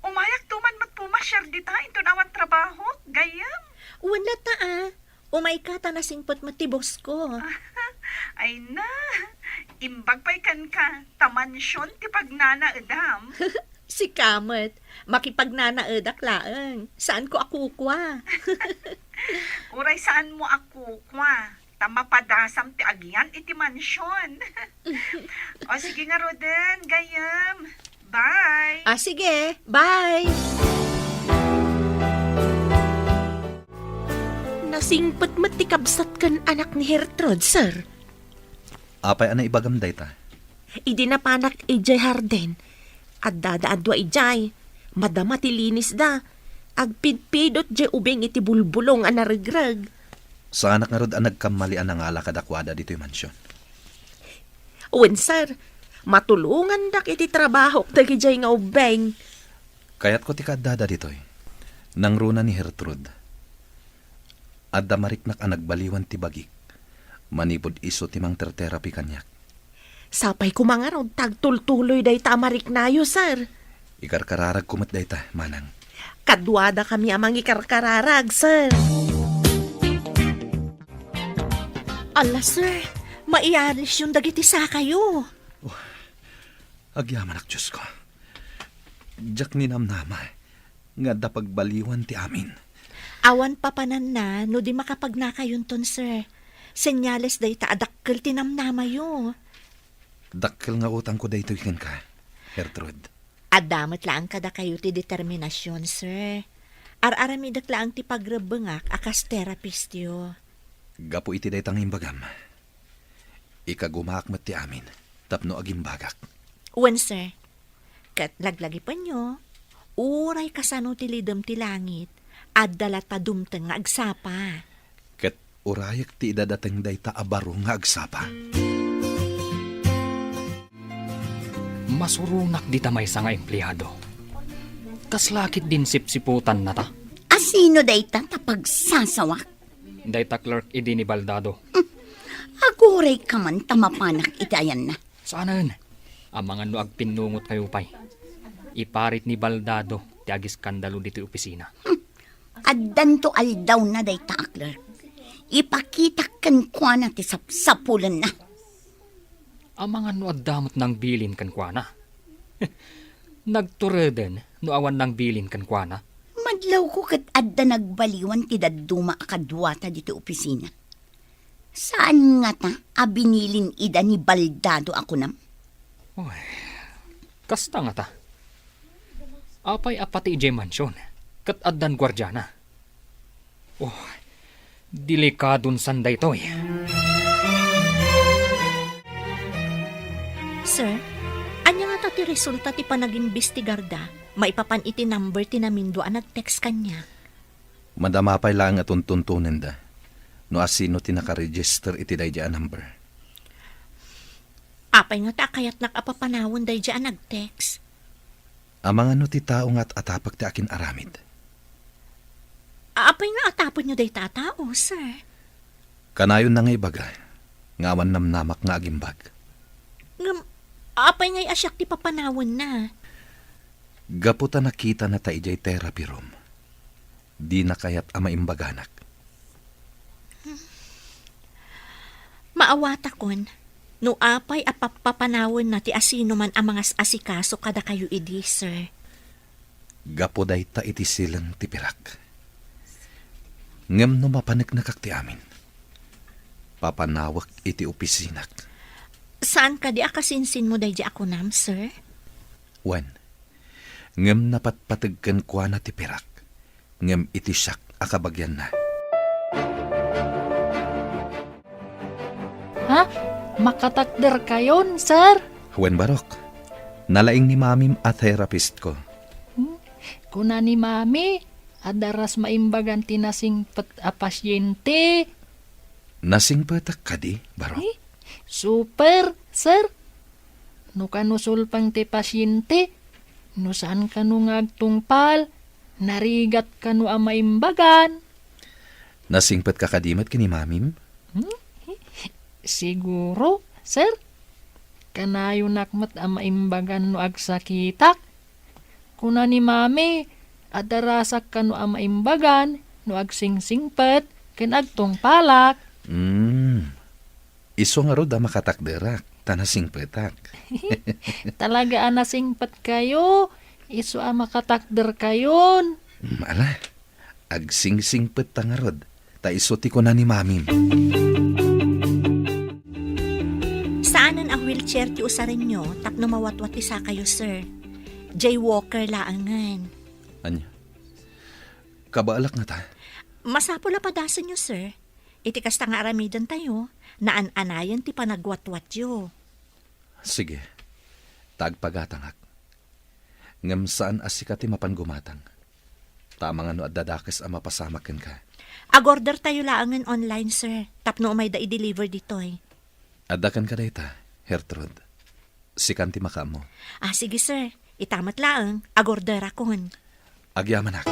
umayakto man met pumasiar dita inton awan trabahok, gayyem. Wen latta a. Umayka ta nasingpet met ti bossko. Ay na, imbag pay kenka, ta mansion ti pagnanaedam. Sika met, makipagnanaedak laeng. Saanko a kukua. Uray saanmo a kukua, ta mapadasam ti agyan iti mansion. O sige ngaruden, gayyem. Bye. Ah, sige. Bye. Nasingpet met ti kabsat ken anak ni Gertrude, sir. Apay a naibagam dayta? Idi napanak idiay hardin, addada a dua idiay. Madama ti linisda. Agpidpidot diay ubing iti bulbulong a naregreg. Saanak ngarud a nagkammali a nangala kadakuada ditoy mansion? Wen, sir. Matulongandak iti trabahok dagidiay nga ubbing. Kayatko ti kaaddada ditoy. Nangruna ni Gertrude. Adda mariknak a nagbaliwan ti bagik. Manipud isu ti mangterterapi kaniak. Sapay koma ngarud ta agtultuloy dayta a mariknayo, sir. Ikarkararagko met dayta, manang. Kaduadakami a mangikarkararag, sir. Ala, sir, maialisyon dagiti sakayo. Oh, agyamanak, Diosko. Diak ninamnama nga adda pagbaliwan ti amin. Awan papananna no di makapagnakayonton, sir. Senyales dayta a dakkel ti namnamayo. Dakkel nga utangko daytoy kenka, Gertrude. Adda met laeng kadakayo ti determinasion, sir. Ar-aramidek laeng ti pagrebbengak a kas terapistyo. Gapu iti dayta nga imbagam, ikagumaak met ti amin tapno agimbagak. Wen, sir. Ket laglagipenyo, uray kasano ti lidem ti langit, adda latta dumteng nga agsapa. Ket urayek ti idadateng dayta a baro nga agsapa. Masuronak dita maysa nga empleado. Kasla ketdin sipsiputannata. A sino dayta ta pagsasawak? Dayta clerk idi ni Baldado. Agurayka man ta mapanak iti ayanna. Saanen. Amangan no agpinnungotkayo pay. Iparit ni Baldado ti agiskandalo ditoy opisina. Hmm. Addanto aldawna dayta a clerk. Ipakitak kenkuana ti sapsapulenna. Amangan no adda met nangbilin kenkuana. Nagtureden no awan nangbilin kenkuana. Madlawko ket adda nagbaliwan ti dadduma a kaduata ditoy opisina. Saan ngata a binilin ida ni Baldado a kunam? Oy, kasta ngata. Apay a pati idiay mansion, ket addan guardiana? Oh, delikadon san daytoy. Sir, ania ngata ti resulta ti panagimbestigarda maipapan iti number ti namindua a nag-text kaniak? Madama pay laeng a tuntuntonenda no asino ti nakaregister iti daydiay a number. Apay nga ta kayatnak a papanawen daydiay a nag-text? Amangan no ti tao nga at-atapek ti akin-aramid. Apay nga atapenyo dayta a tao, sir? Kanayon na nga ibaga nga awan namnamak nga agimbag. Ngem, apay ngay a siak ti papanawenna? Gapu ta nakitana ta idiay therapy room, dina kayat a maimbaganak. Maawatakon no apay a pap-, papanawenna ti asinoman a mangas-asikaso kadakayo idi, sir. Gapu dayta iti sileng ti pirak. Ngem no mapaneknekak ti amin, papanawek iti opisinak. Saan kadi a kasinsinmo daydiay a kunam, sir? Wen, ngem napatpateg kenkuana ti pirak, ngem iti siak a kabagianna. Ha? Makatakderkayon, sir? Wen, Barok. Nalaing ni Mamim a therapistko. Hmm? Kuna ni Mami, adda ras maimbagan ti nasingpet a pasyente. Nasingpetak kadi, Barok? Eh, super, sir. No kano sulpeng ti pasyente, no saan kano nga agtungpal, narigat kano a maimbagan. Nasingpetka kadi met ken ni Mamim? Hmm? Siguro, sir. Kanayonak met a maimbagan no agsakitak. Kuna ni Mami, adda rasak kano a maimbagan no agsingsingpet ken agtungpalak. Hmm. Isu ngarud a makatakderak, ta nasingpetak. Talaga a nasingpetkayo, isu a makatakderkayon. Hmm, ala, agsingsingpet ta ngarud, ta isu ti kuna ni Mamim. Saanen a wheelchair ti usarenyo tapno mawatwat ti sakayo, sir. Jaywalker laengen. Ania? Kabaelak ngata? Masapul a padasenyo, sir. Iti kasta nga aramidentayo, naan-anayen ti panagwatwatyo. Sige, ta agpagatangak. Ngem saan a sika ti mapan gumatang. Ta amangan no adda dakes a mapasamak kenka. Agordertayo laengen online, sir, tapno umayda i-deliver ditoy. Adda kenka dayta, Gertrude. Sikan ti makaammo. Ah, sige, sir. Ita met laeng, agorderakon. Agyamanak.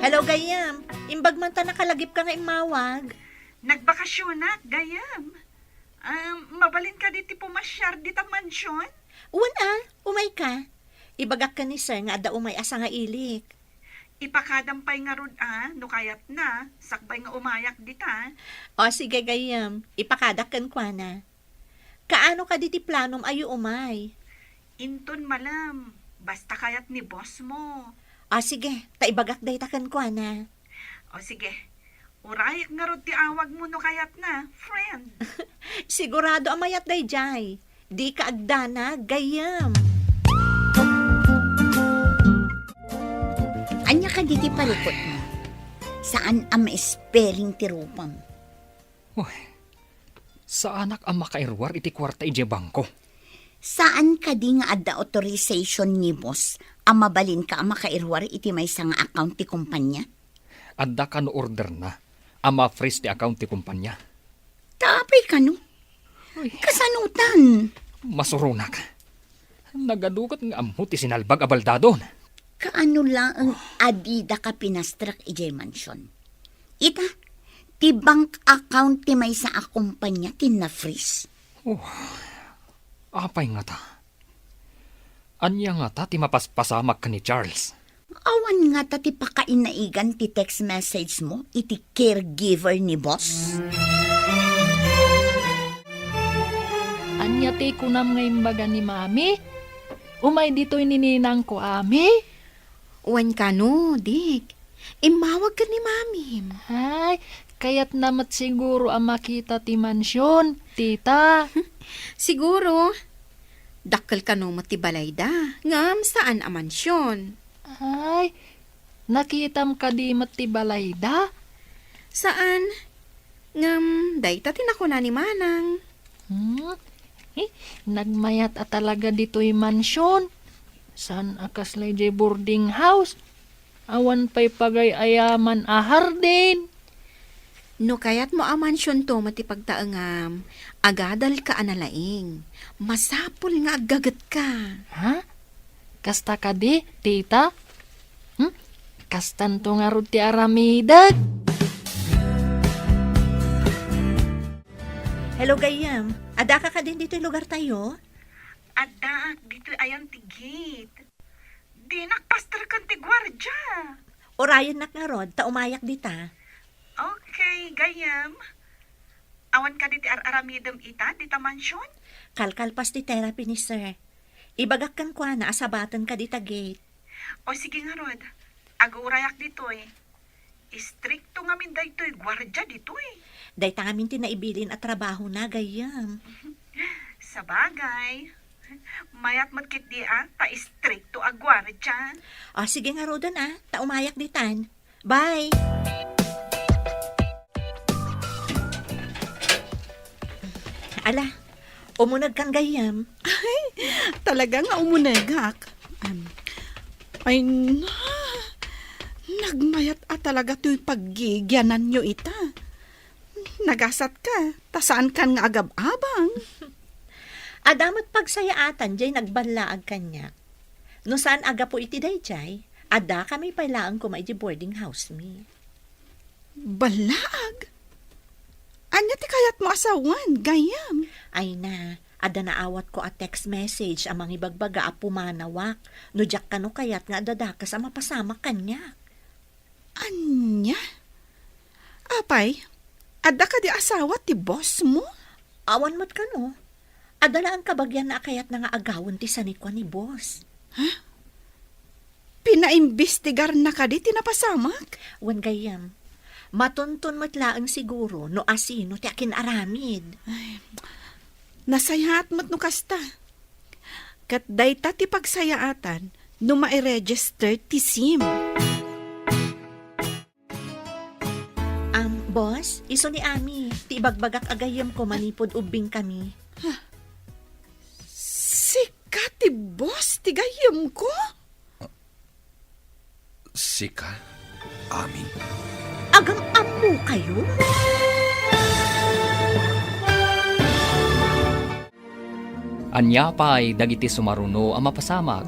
Hello, gayyem. Imbag man ta nakalagipka nga immawag. Nagbakasionak, gayyem. Um, mabalin kadi ti pumasyar dita mansion? Wen a, umayka. Ibagak ken ni sir nga adda umay a sangailik. Ipakadam pay ngarud a, no kayatna, sakbay nga umayak dita. O, sige, gayyem. Ipakadak kenkuana. Kaano kadi ti planom a umay? Inton malem, basta kayat ni boss mo. O, sige, ta ibagak dayta kenkuana. O, sige. Urayek ngarud ti awagmo no kayatna, friend. Sigurado a mayat daydiay. Dika agdanag, gayyem. Ania kadi ti parikutmo? Saan a ma-spelling ti rupam. Uy, saanak a makairuar iti kuarta idiay bangko. Saan kadi nga adda authorization ni boss a mabalinka a makairuar iti maysa nga account ti kumpanya? Adda kano orderna a ma-freeze ti account ti kumpanya. Ta apay kano? Uy. Kasanotan? Masuronak. Nagaduket nga ammo ti sinalbag a baldadon. Kaano laeng a didaka pinastrek idiay mansion? Ita, ti bank account ti maysa a kumpanya ti na-freeze. Oh, apay ngata? Ania ngata ti mapaspasamak ken ni Charles? Awan ngata ti pakainaigan ti text message mo iti caregiver ni boss? Ania ti kunam nga imbaga ni Mami? Umay ditoy ni ninangko, Ami? Wen kano, Dick. Immawag ken ni Mamim. Ay, kayatna met siguro a makita ti mansion, tita. Siguro. Dakkel kano met ti balayda, ngem saan a mansion. Ay, nakitam kadi met ti balayda? Saan. Ngem dayta ti nakuna ni Manang. Hmm? Eh, nagmayat a talaga ditoy mansion. Saan a kasla idiay boarding house? Awan pay pagay-ayaman a hardin. No kayatmo a mansionto met ti pagtaengam, agadalka a nalaing. Masapul nga aggagetka. Ha? Kasta kadi, tita? Hmm? Kastanto ngarud ti aramidek? Hello, gayyem. Addaka kadin ditoy lugartayo? Addaak ditoy ayan ti gate. Dinak pasterken ti guardia. Urayennak ngarud, ta umayak dita. Okay, gayyem. Awan kadi ti ar-aramidem ita, dita mansion? Kalkalpas ti therapy ni sir. Ibagak kenkuana a sabatenka dita gate. O sige ngarud, agurayak ditoy. Istrikto ngamin daytoy guardia ditoy. Dayta ngamin ti naibilin a trabahona, gayyem. Sabagay, mayat met ketdi a, ta istrikto a guardia. O, sige ngaruden a, ta umayak ditan. Bye! Ala, umunegkan gayyem. Ay, talaga nga umunegak. Am, ay, na, nagmayat a talaga toy paggigiananyo ita. Nagasatka, ta saankan nga agab-abang. Adda met pagsayaatan jay nagballaag kaniak. No saan a gapu iti dayjay, addakami pay laeng koma iti boarding house mi. Ballaag? Ania ti kayatmo a sawen, gayyem? Ay na, adda naawatko a text message a mangibagbaga a pumanawak no diak kano kayat nga adda dakes a mapasamak kaniak. Ania? Apay, adda kadi asawa ti boss mo? Awan met kano. Adda laeng kabagianna a kayatna nga agawen ti sanikua ni boss. Ha? Pinaimbestigarna kadi ti napasamak? Wen gayyem, matunton met laeng siguro no asino ti akin-aramid. Ay, nasayaat met no kasta. Ket dayta ti pagsayaatan no mairegister ti sim. Am, boss, isu ni Ami, ti ibagbagak a gayyemko manipud ubbingkami. Sika ti boss ti gayyemko? Sika, Ami? Agam-ammokayo? Ania pay dagiti sumaruno a mapasamak?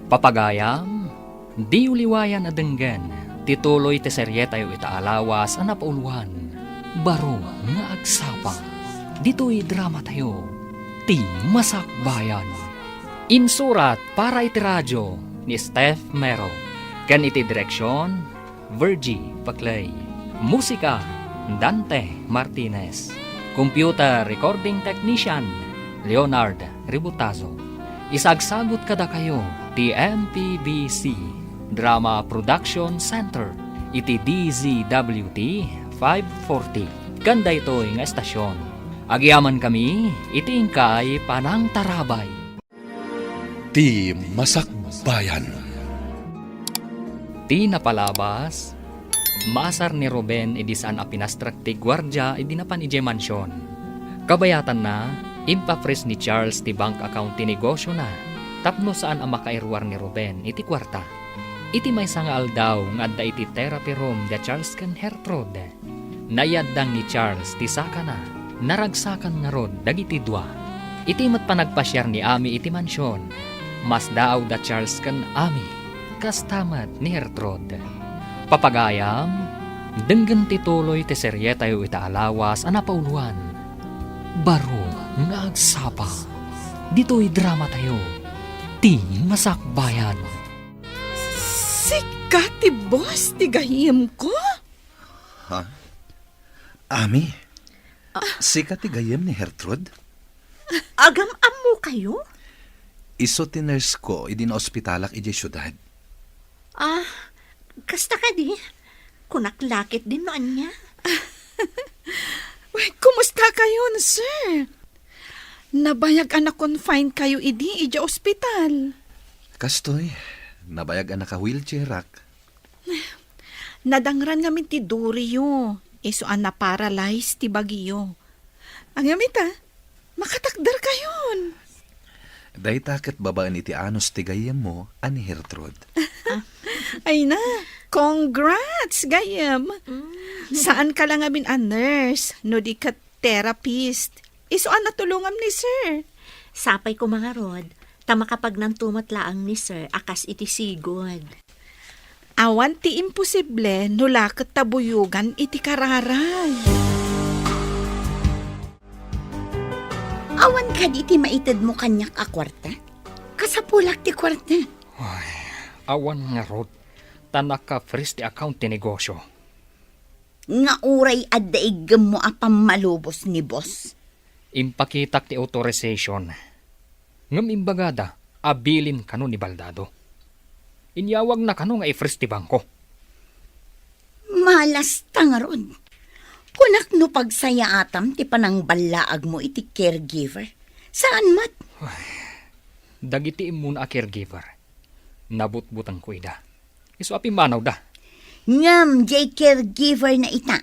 Papagayam, diyo liwayan a denggen ti tuloy ti serietayo ita a lawas a napauloan, Baro nga Agsapa. Ditoy dramatayo, Ti Masakbayan. Insurat para iti radio ni Steph Mero, ken iti direksion, Virgie Paclay. Musika, Dante Martinez. Computer Recording Technician, Leonard Ributazo. Isagsagut kadakayo ti M P B C Drama Production Center iti D Z W T five forty. Ken daytoy nga estasion, agyamankami iti inkay panangtarabay. Ti Masakbayan. Ti napalabas, maasar ni Ruben idi saan a pinastrek ti guardia idi napan idiay mansion. Kabayatanna, impapris ni Charles ti bank account ti negosiona tapno saan a makairuar ni Ruben iti kuarta. Iti maysa nga aldaw nga adda iti therapy room da Charles ken Gertrude, naiyaddang ni Charles ti sakana, naragsakan ngarud dagiti dua. Iti met panagpasiar ni Ami iti mansion, masdaaw da Charles ken Ami, kasta met ni Gertrude. Papagayam, denggen ti tuloy ti serietayo ita a lawas a napauloan, Baro nga Agsapa. Ditoy dramatayo, Ti Masakbayan. Sika ti boss ti gayyemko? Ha? Ami? Ah. Sika ti gayyem ni Gertrude? Agam-ammokayo? Isu ti nurse ko idi naospitalak idiay siudad. Ah, kasta kadi? Kunak la ketdin no ania. Uy, kumusta kayon, sir? Nabayag a na-confine kayo idi idiay ospital. Kastoy, nabayag a naka-wheelchairak. Nadangran ngamin ti duriyo, isu a na-paralyze ti bagiyo. Ngem ita, makatakderkayon. Dayta ket babaen iti anus ti gayyemmo a ni Gertrude. Ay na, Congrats, gayyem! Mm. Saanka la ngamin a nurse, no di ket therapist. Isu a natulongam ni sir. Sapay koma ngarud, ta makapagnanto met laeng ni sir a kas iti sigud. Awan ti imposible no la ket ta buyogan iti kararay. Awan kadi ti maitedmo kaniak a kuarta? Kasapulak ti kuarta. Ay, awan ngarud, ta naka-freeze ti account ti negosyo. Nga uray adda iggemmo a pammalubos ni boss. Impakitak ti authorization. Ngem imbagada a bilin kano ni Baldado. Inyawagna kano nga i-freeze ti bangko. Malasta ngarud. Kunak no pagsayaatam ti panangballaagmo iti caregiver. Saan met? Ay, dagiti immuna a caregiver, nabutbutengko ida. Isu a pimmanawda. Ngem diay caregiver na ita,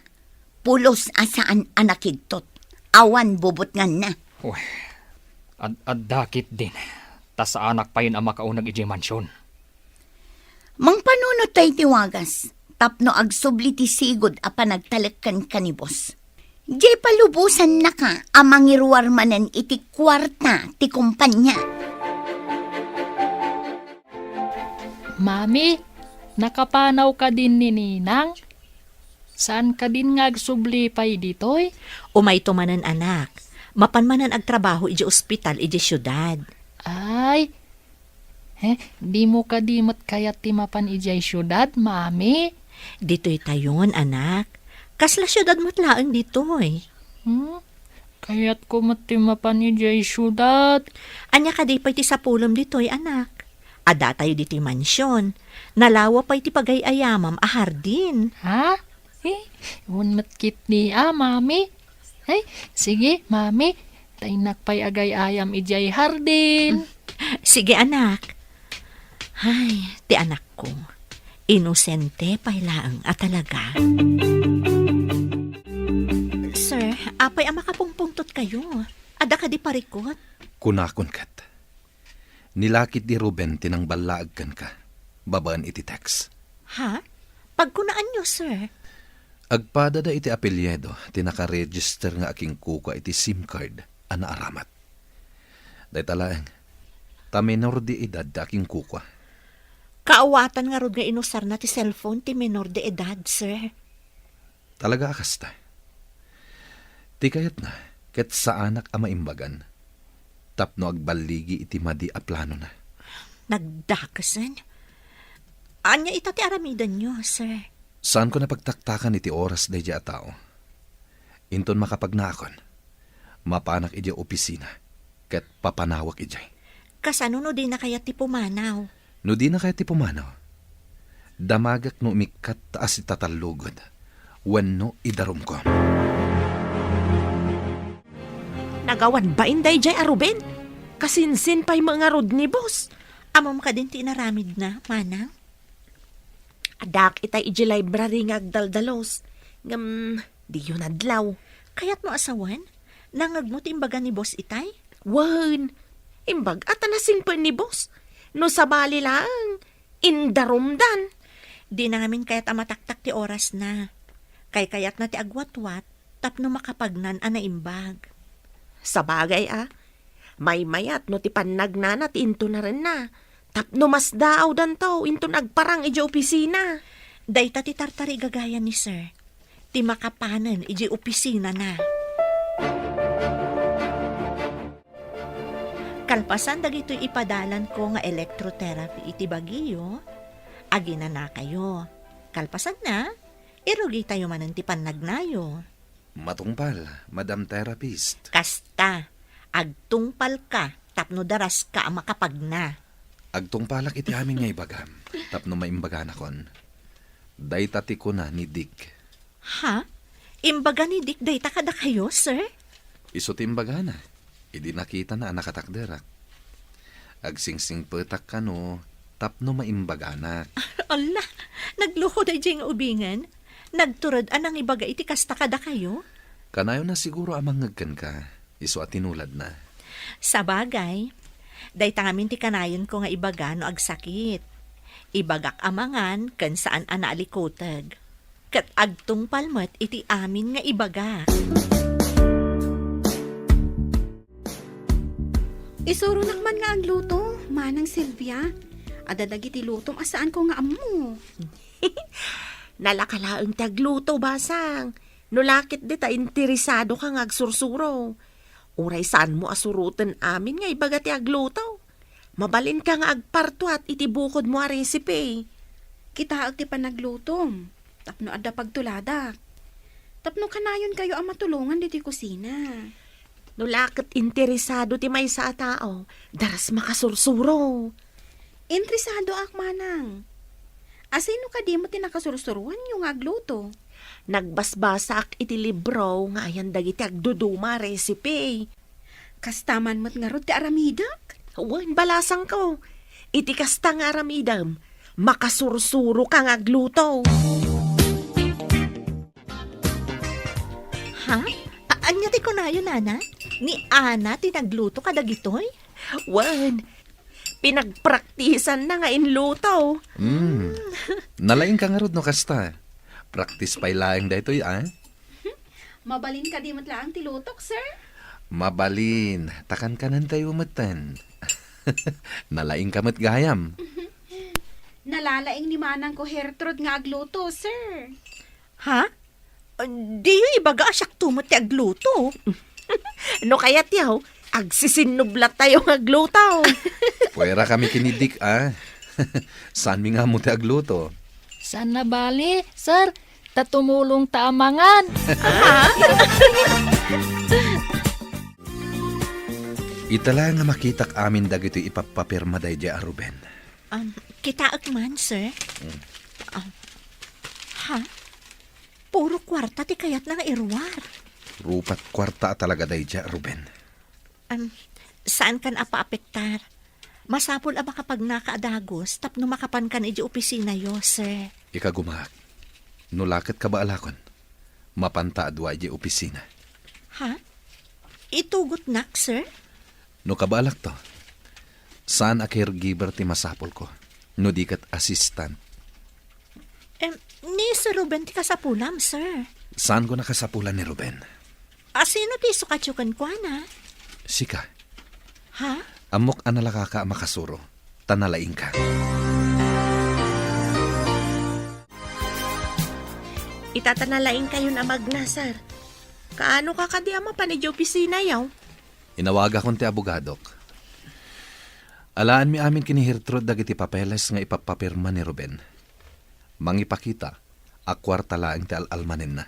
pulos a saan a nakigtot. Awan bubutnganna. Uy, ad-, adda ketdin. Ta saanak payen a makauneg idiay mansion. Mangpanunot tayo ti wagas, tapno agsubli ti sigud a panagtalek kenka ni boss. Diay palubosannaka a mangiruar manen iti kuarta ti kumpanya. Mami, nakapanawka din ni Ninang? Saan kadin nga agsubli pay ditoy? Umayto manen, anak. Mapan manen agtrabaho idiay ospital idiay siudad. Ay, eh, dimo kadi met kayat ti mapan idiay siudad, Mami? Ditoy tayon, anak. Kasla siudad met laeng ditoy. Hmm? Kayatko met ti mapan idiay siudad. Ania kadi pay ti sapulem ditoy, anak? Adda tayo ditoy mansion. Nalawa pay ti pagay-ayamam a hardin. Ha? Eh, wen met ketdi a, Mami. Ay, sige, Mami. Ta innak pay agay-ayam idiay hardin. Sige, anak. Ay, ti anakko. Inosente pay laeng a talaga. Sir, apay a makapungpungtot kayo? Adda kadi parikut? Kunakon ket. Ni la ketdi Ruben ti nangballaag kenka, babaen iti text. Ha? Pagkunaanyo, sir? Agpadada iti apelyido ti nakaregister nga akinkukua iti SIM card a naaramat. Dayta laeng, ta menor de edad ti akinkukua. Kaawatan ngarud nga inusarna ti cellphone ti menor de edad, sir. Talaga a kasta. Ti kayatna, ket saanak a maimbagan, tapno agballigi iti madi a planona. Nagdakesen? Ania ita ti aramidenyo, sir? Saanko a pagtaktakan iti oras daydiay a tao. Inton makapagnaakon, mapanak idiay opisina, ket papanawak idiay. Kasano no dina kayat ti pumanaw? No dina kayat ti pumanaw, damagak no umikkat ta asitatallogen wenno idarumko. Nagawan bain daydiay a Ruben? Kasinsin pay met ngarud ni boss. Ammom kadin ti inaramidna, manang? Addaak itay idiay library nga agdaldalos. Ngem, diyo nadlaw. Kayatmo a sawen? Nangngegmo ti imbaga ni boss itay? Wen, imbag-at a nasingpet ni boss. No sabali laeng, indarumdan. Dina ngamin kayat a mataktak ti orasna. Kaykayatna ti agwatwat tapno makapagnan a naimbag. Sabagay a, maymayat no ti pannagnana ti intunarenna, tapno masdaawdanto inton agparang idiay opisina. Dayta ti tartarigagayan ni sir, ti makapanen idiay opisinana. Kalpasan dagitoy ipadalanko nga electrotherapy iti bagiyo, aginanakayo. Kalpasanna, irugitayo manen ti pannagnayo. Matungpal, Madam Therapist. Kasta, agtungpalka tapno daraska a makapagna. Agtungpalak iti amin nga ibagam, tapno maimbaganakon. Dayta ti kuna ni Dick. Ha? Imbaga ni Dick dayta kadakayo, sir? Isu ti imbagana, idi nakitana a nakatakderak. Agsingsingpetak kano tapno maimbaganak. Ala, nagluko daydiay nga ubingen. Nagtured a nangibaga iti kasta kadakayo? Kanayonna siguro a mangngeg kenka, isu a tinuladna. Sabagay, dayta ngamin ti kanayonko nga ibaga no agsakit. Ibagak a mangan ken saan a naalikuteg. Ket agtungpal met iti amin nga ibagak. Isuronak man nga agluto, Manang Silvia. Adda dagiti lutom a saanko nga ammo. Nalaka laeng ti agluto, basang. No la ket dita interesado ka nga agsursuro. Uray saanmo a suroten amin nga ibaga ti agluto. Mabalinka nga agpartuat iti bukodmo a recipe. Kitaek ti panaglutom, tapno adda pagtuladak. Tapno kanayonkayo a matulongan ditoy kusina. No la ket interesado ti maysa a tao, daras makasursuro. Interesadoak, Manang. Asino kadi met ti nakasursuroanyo nga agluto? Nagbasbasaak iti libro nga ayan dagiti agduduma a recipe. Kasta man met ngarud ti aramidek? Wen, balasangko. Iti kasta nga aramidem, makasursuroka nga agluto. Ha? A-, ania ti kunayo, Nana? Ni Ana ti nagluto kadagitoy? Wen, pinagpraktisanna nga inluto. Hmm. Nalaingka ngarud no kasta. Practice pay laeng daytoy, a? Mabalin kadi met laeng ti lutok, sir? Mabalin. Ta kankanentayo metten. Nalaingka met gayam. Nalalaing ni manangko Gertrude nga agluto, sir. Ha? Diyo ibaga a siakto met ti agluto. No kayatyo, agsisinnublatayo nga agluto. Puwera kami ken ni Dick, a. Saanmi nga ammo ti agluto. Saan a bale, sir. Ta tumulongta a mangan. Ita la nga makitak amin dagitoy ipappapirma daydiay a Ruben. Um, kitaek man, sir. Mm. Um, ha? Puro kuarta ti kayatna nga iruar. Rupat kuarta a talaga daydiay a Ruben. Um, saankan a paapektar. Masapul a makapagnaka a dagus tapno makapankan idiay opisinayo, sir. Ikagumaak. No la ket kabaalakon, mapanta a dua idiay opisina. Ha? Itugotnak, sir? No kabaalakto, saan a caregiver ti masapulko, no di ket assistant. Em, ni Sir Ruben ti kasapulam, sir. Saanko a kasapulan ni Ruben? Asino ti isukatyo kenkuana? Sika. Ha? Ammok a nalakaka a makasuro, ta nalaingka. Ita ta nalaingkayon a magna, sir. Kaano ka kadi a mapan idiay opisinayo? Inawagakon ti abogadok. Alaenmi amin ken ni Gertrude dagiti papeles nga ipappapirma ni Ruben. Mangipakita a kuarta laeng ti al-almanenna.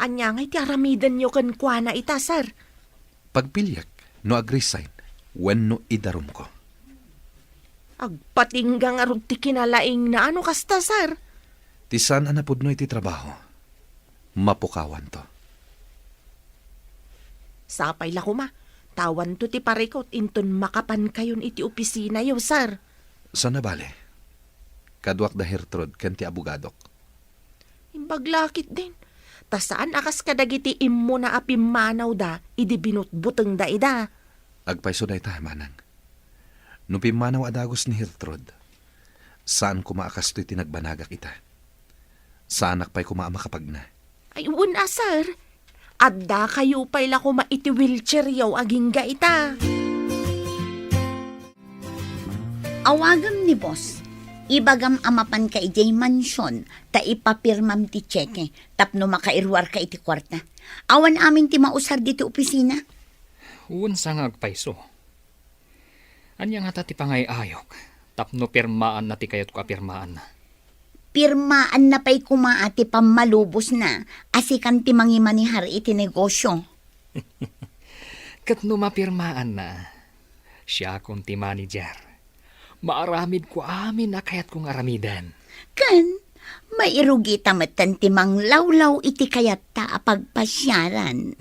Ania ngay ti aramidenyo kenkuana ita, sir? Pagpiliek no ag-resign wenno idarumko. Agpatingga ngarud ti kinalaingna no kasta, sir. Ti saan a napudno iti trabaho, mapukawanto. Sapay la koma, ta awanto ti parikut inton makapankayon iti opisinayo, sir. Saan a bale. Kaduak da Gertrude ken ti abogadok. Imbag la ketdin, ta saan a kas kadagiti immuna a pimmanawda idi binutbutengda ida. Agpayso dayta, manang. No pimmanaw a dagus ni Gertrude, saan koma a kastoy ti nagbanagak ita. Saanak pay koma a makapagna. Ay, wen a, sir. Addakayo pay la koma iti wheelchairyo agingga ita. Awagem ni boss. Ibagam a mapanka idiay mansion ta ipapirmam ti tseke tapno makairuarka iti kuarta. Awan amin ti mausar ditoy opisina. Wen sa nga agpayso. Ania ngata ti pangay-ayok tapno pirmaanna ti kayatko a pirmaanna? Pirmaanna pay koma a ti pammalubosna a sikan ti mangimanehar iti negosio. Ket no mapirmaanna, siakon ti manager. Maaramidko amin a kayatko nga aramiden. Ken mairugita metten ti manglawlaw iti kayatta a pagpasiaran.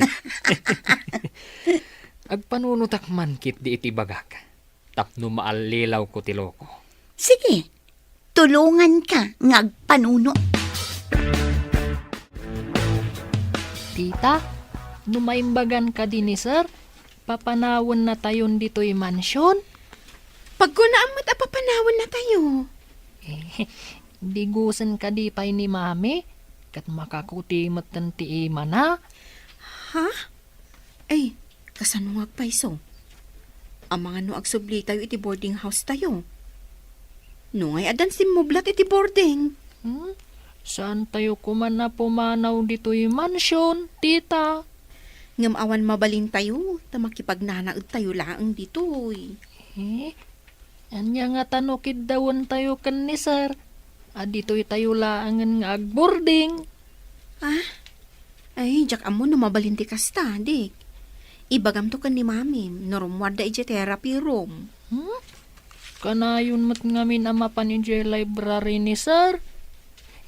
Agpanunotak man ketdi iti ibagak tapno maallilawko ti loko. Sige, tulonganka nga agpanuno. Tita, no maimbagan kadi ni Sir, papanawennatayon ditoy mansion? Pagkunaan met a papanawennatayo. Digusen kadi pay ni Mami, ket makakuti metten ti imana. Ha? Ay, kasano nga agpayso? Amangan no agsublitayo iti boarding house tayo. No ngay addan simmublat iti boarding? Hmm? Saantayo koma a pumanaw ditoy mansion, tita. Ngem awan mabalintayo, ta makipagnanaedtayo laeng ditoy. Eh? Ania ngata no kiddawentayo ken ni Sir? A ditoytayo laengen nga agboarding. Ah? Ay, diak ammo no mabalin ti kasta, Dik. Ibagamto ken ni Mami, no rummuarda idiay therapy room. Hmm? Kanayon met ngamin a mapan idiay library ni Sir.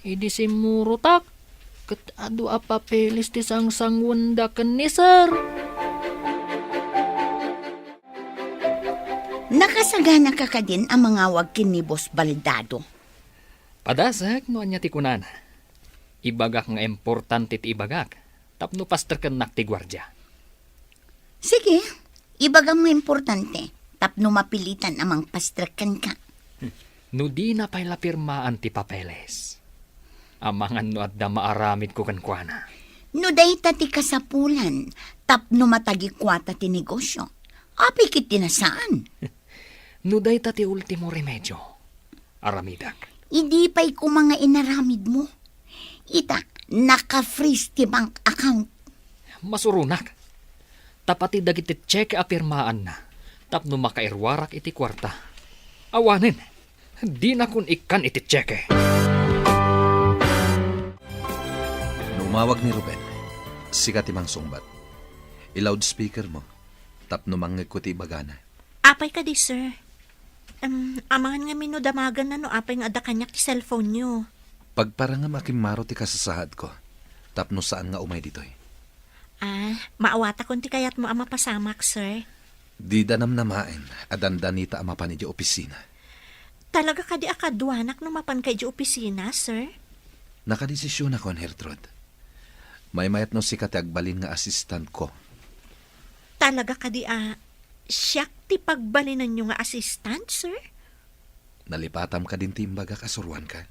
Idi simmurotak, ket adu a papeles ti sangsanguenda ken ni Sir. Nakasaganaka kadin a mangawag ken ni Boss Baldado? Padasek no ania ti kunana. Ibagak nga importante ti ibagak tapno pastrekennak ti guardia. Sige, ibagam nga importante tapno mapilitan a mangpastrek kenka. No dina pay la pirmaan ti papeles. Amangan no adda maaramidko kenkuana. No dayta ti kasapulan tapno matagikuata ti negosio, apay ket ti nasaan? No dayta ti ultimo remedio, aramidek. Idi pay koma nga inaramidmo. Ita, naka-freeze ti bank account. Masuronak. Ta pati dagiti cheque a pirmaanna tapno makairuarak iti kuarta. Awanen, dinakon ikkan iti cheque. No umawag ni Ruben, sika ti mangsungbat. I-loudspeaker mo tapno mangngegko ti ibagana. Apay kadi, sir? Em, amangan ngamin no damaganna no apay nga adda kaniak ti cellphone-yo. Pagparangam a kimmaro ti kasasaadko tapno saan nga umay ditoy. Ah, maawatakon ti kayatmo a mapasamak, sir. Dida namnamaen a dandanita a mapan idiay opisina. Talaga kadi a kaduanak no mapanka idiay opisina, sir? Nakadesisionakon, Gertrude. Maymayat no sika ti agbalin nga assistant-ko. Talaga kadi a siak ti pagbalinanyo nga assistant, sir? Nalipatam kadin ti imbagak a suroanka?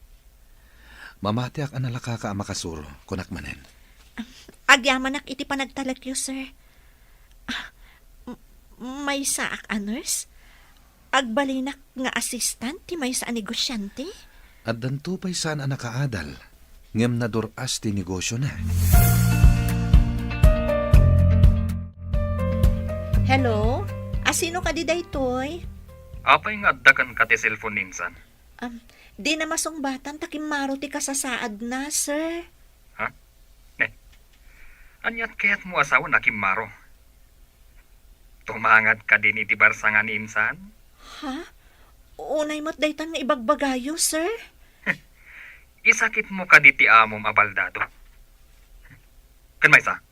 Mamatiak a nalakaka a makasuro, kunak manen. Agyamanak iti panagtalekyo, sir. Ah, m-, maysaak a nurse? Agbalinak nga assistant ti maysa a negosiante? Addanto pay saan a nakaadal, ngem nadur-as ti negosiona. Hello? Asino kadi daytoy? Apay nga adda kenka ti cellphone ni insan? Am, dina masungbatan ta kimmaro ti kasasaadna, sir. Ha? Ne? Aniat kayatmo a sawen a kimmaro? Tumangad kadin iti barsangan ni insan? Ha? Unay met daytan nga ibagbagayo, sir. Isakitmo kadi ti amom a baldado? Ken maysa,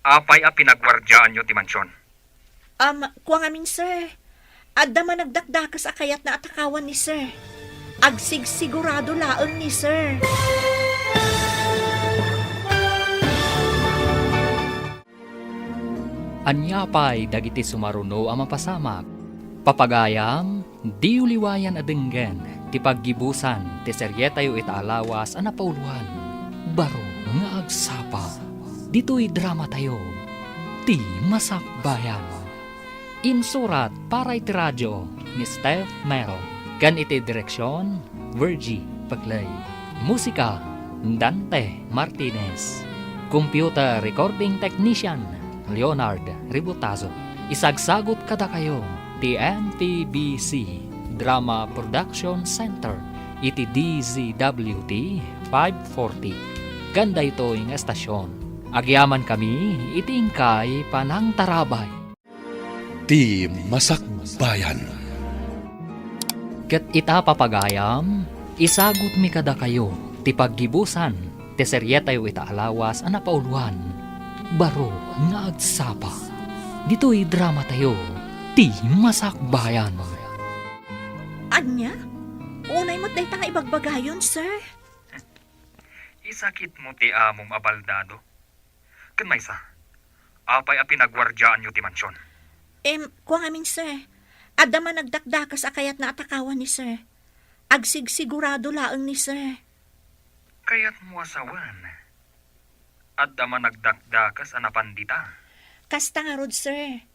apay a pinaguardiaanyo ti mansion? Am, kua ngamin, sir. Adda man nagdakdakes a kayatna a takawan ni sir. Agsigsigurado laeng ni sir. Ania pay dagiti sumaruno a mapasamak? Papagayam, diyo liwayan a denggen ti paggibusan ti serietayo ita a lawas a napauluan, Baro nga Agsapa. Ditoy dramatayo, Ti Masakbayan. Insurat para iti radio ni Steph Mero, ken iti direksion, Virgie Peclay. Musika, Dante Martinez. Computer recording technician, Leonard Ributazo. Isagsagut kadakayo ti M P B C Drama Production Center iti D Z W T five forty. Ken daytoy nga estasion, agyamankami iti inkay panangtarabay. Ti Masakbayan. Ket ita, papagayam, isagutmi kadakayo ti paggibusan ti serietayo ita a lawas a napauluan, Baro nga Agsapa. Ditoy dramatayo, Ti Masakbayan. Ania? Unay met dayta nga ibagbagayon, sir. Isakitmo ti amom a baldado? Ken maysa, apay a pinaguardiaanyo ti mansion? Em, kua ngamin, sir. Adda man nagdakdakes a kayatna a takawan ni sir. Agsigsigurado laeng ni sir. Kayatmo a sawen, adda managdakdakes a napan dita? Kasta ngarud, sir.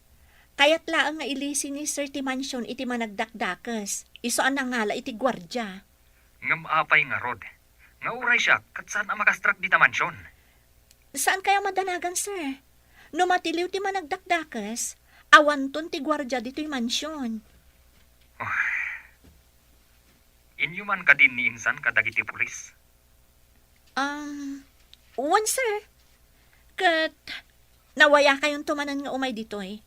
Kayat laeng nga ilisi ni sir ti mansion iti managdakdakes, isu a nangala iti guardia. Ngem apay ngarud, nga uray siak ket saan a makastrak dita mansion? Saan kaya madanagan, sir? No matiliw ti managdakdakes, awanton ti guardia ditoy mansion. Oh. Inyo man kadin ni insan kadagiti pulis? Um, wen, sir. Ket nawayakayonto manen nga umay ditoy.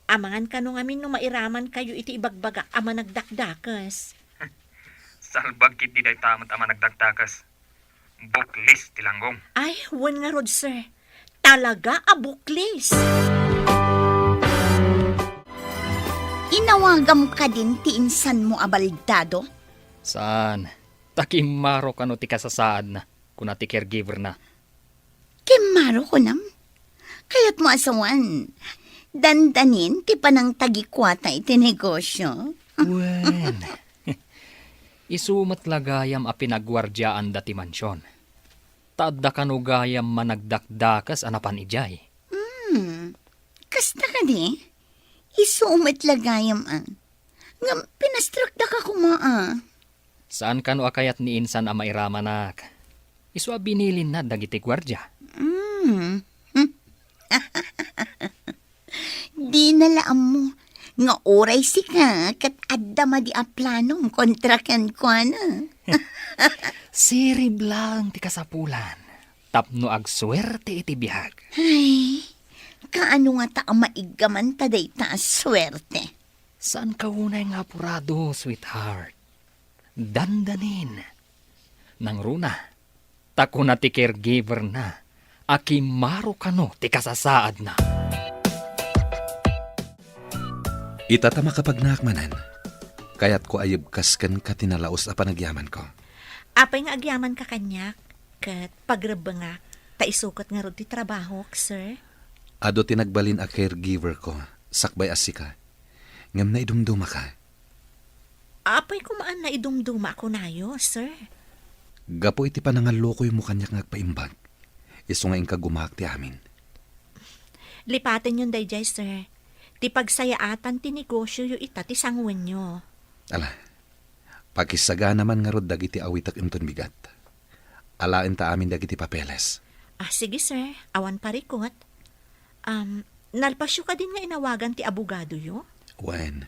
Amangan kano ngamin no mairamankayo iti ibagbagak a managdakdakes. Salbag ketdi dayta met a managdakdakes. Buklis ti langgong. Ay, wen ngarud, sir. Talaga a buklis. Inawagam kadin ti insanmo a baldado? Saan. Ta kimmaro kano ti kasasaadna, kuna ti caregiver-na. Kimmaro kunam? Kayatmo a sawen, dandanin ti panangtagikuata iti negosio? Wen, isu met la gayam a pinaguardiaanda ti mansion. Ta adda kano gayam managdakdakes a napan idiay. Hmm, kasta kadi? Isu met la gayam a. Ngem pinastrakdaka koma a. Saan kano a kayat ni insan a mairamanak? Isu a binilinna dagiti guardia. Mm. Dina la ammo nga uray sika ket adda madi a planom kontra kenkuana. Sirib laeng ti kasapulan tapno agsuerte iti biag. Ay, kaano ngata a maiggaman ta dayta a suerte? Saanka unay nga apurado, sweetheart. Dandanin. Nangruna, ta kuna ti caregiver-na a kimmaro kano ti kasasaadna. Ita ta makapagnaak manen, kayatko a yebkas kenka ti nalaus a panagyamanko. Apay nga agyamanka kaniak, ket pagrebbengak, ta isu ket ngarud ti trabahok, sir? Adu ti nagbalin a caregiver-ko, sakbay a sika. Ngem naidumdumaka. Apay koma a naidumduma a kunayo, sir? Gapu iti panangallukoymo kaniak nga agpaimbag, isu nga inka gumaak ti amin. Lipatenyon daydiay, sir. Ti pagsayaatan ti negosioyo ita ti sanguenyo. Ala, pakisagana man ngarud dagiti awitek inton bigat. Alaenta amin dagiti papeles. Ah, sige, sir. Awan parikut. Um, nalpasyo kadin nga inawagan ti abogadoyo? Wen,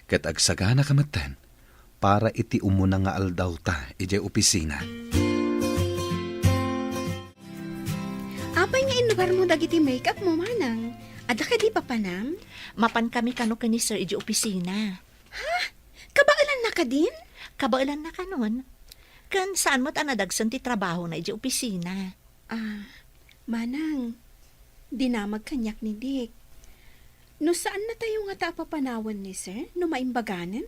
ket agsaganaka metten para iti umuna nga aldawta idiay opisina. Apay nga inlugarmo dagiti make-up mo, manang? Adda kadi papanam? Mapan kami kano ken ni sir idiay opisina. Ha? Kabaelanna kadin? Kabaelanna kanon. Ken saan met a nadagsen ti trabahona idiay opisina. Ah, manang, dinamag kaniak ni Dick. No saannatayo ngata a papanawen ni sir, no maimbaganen?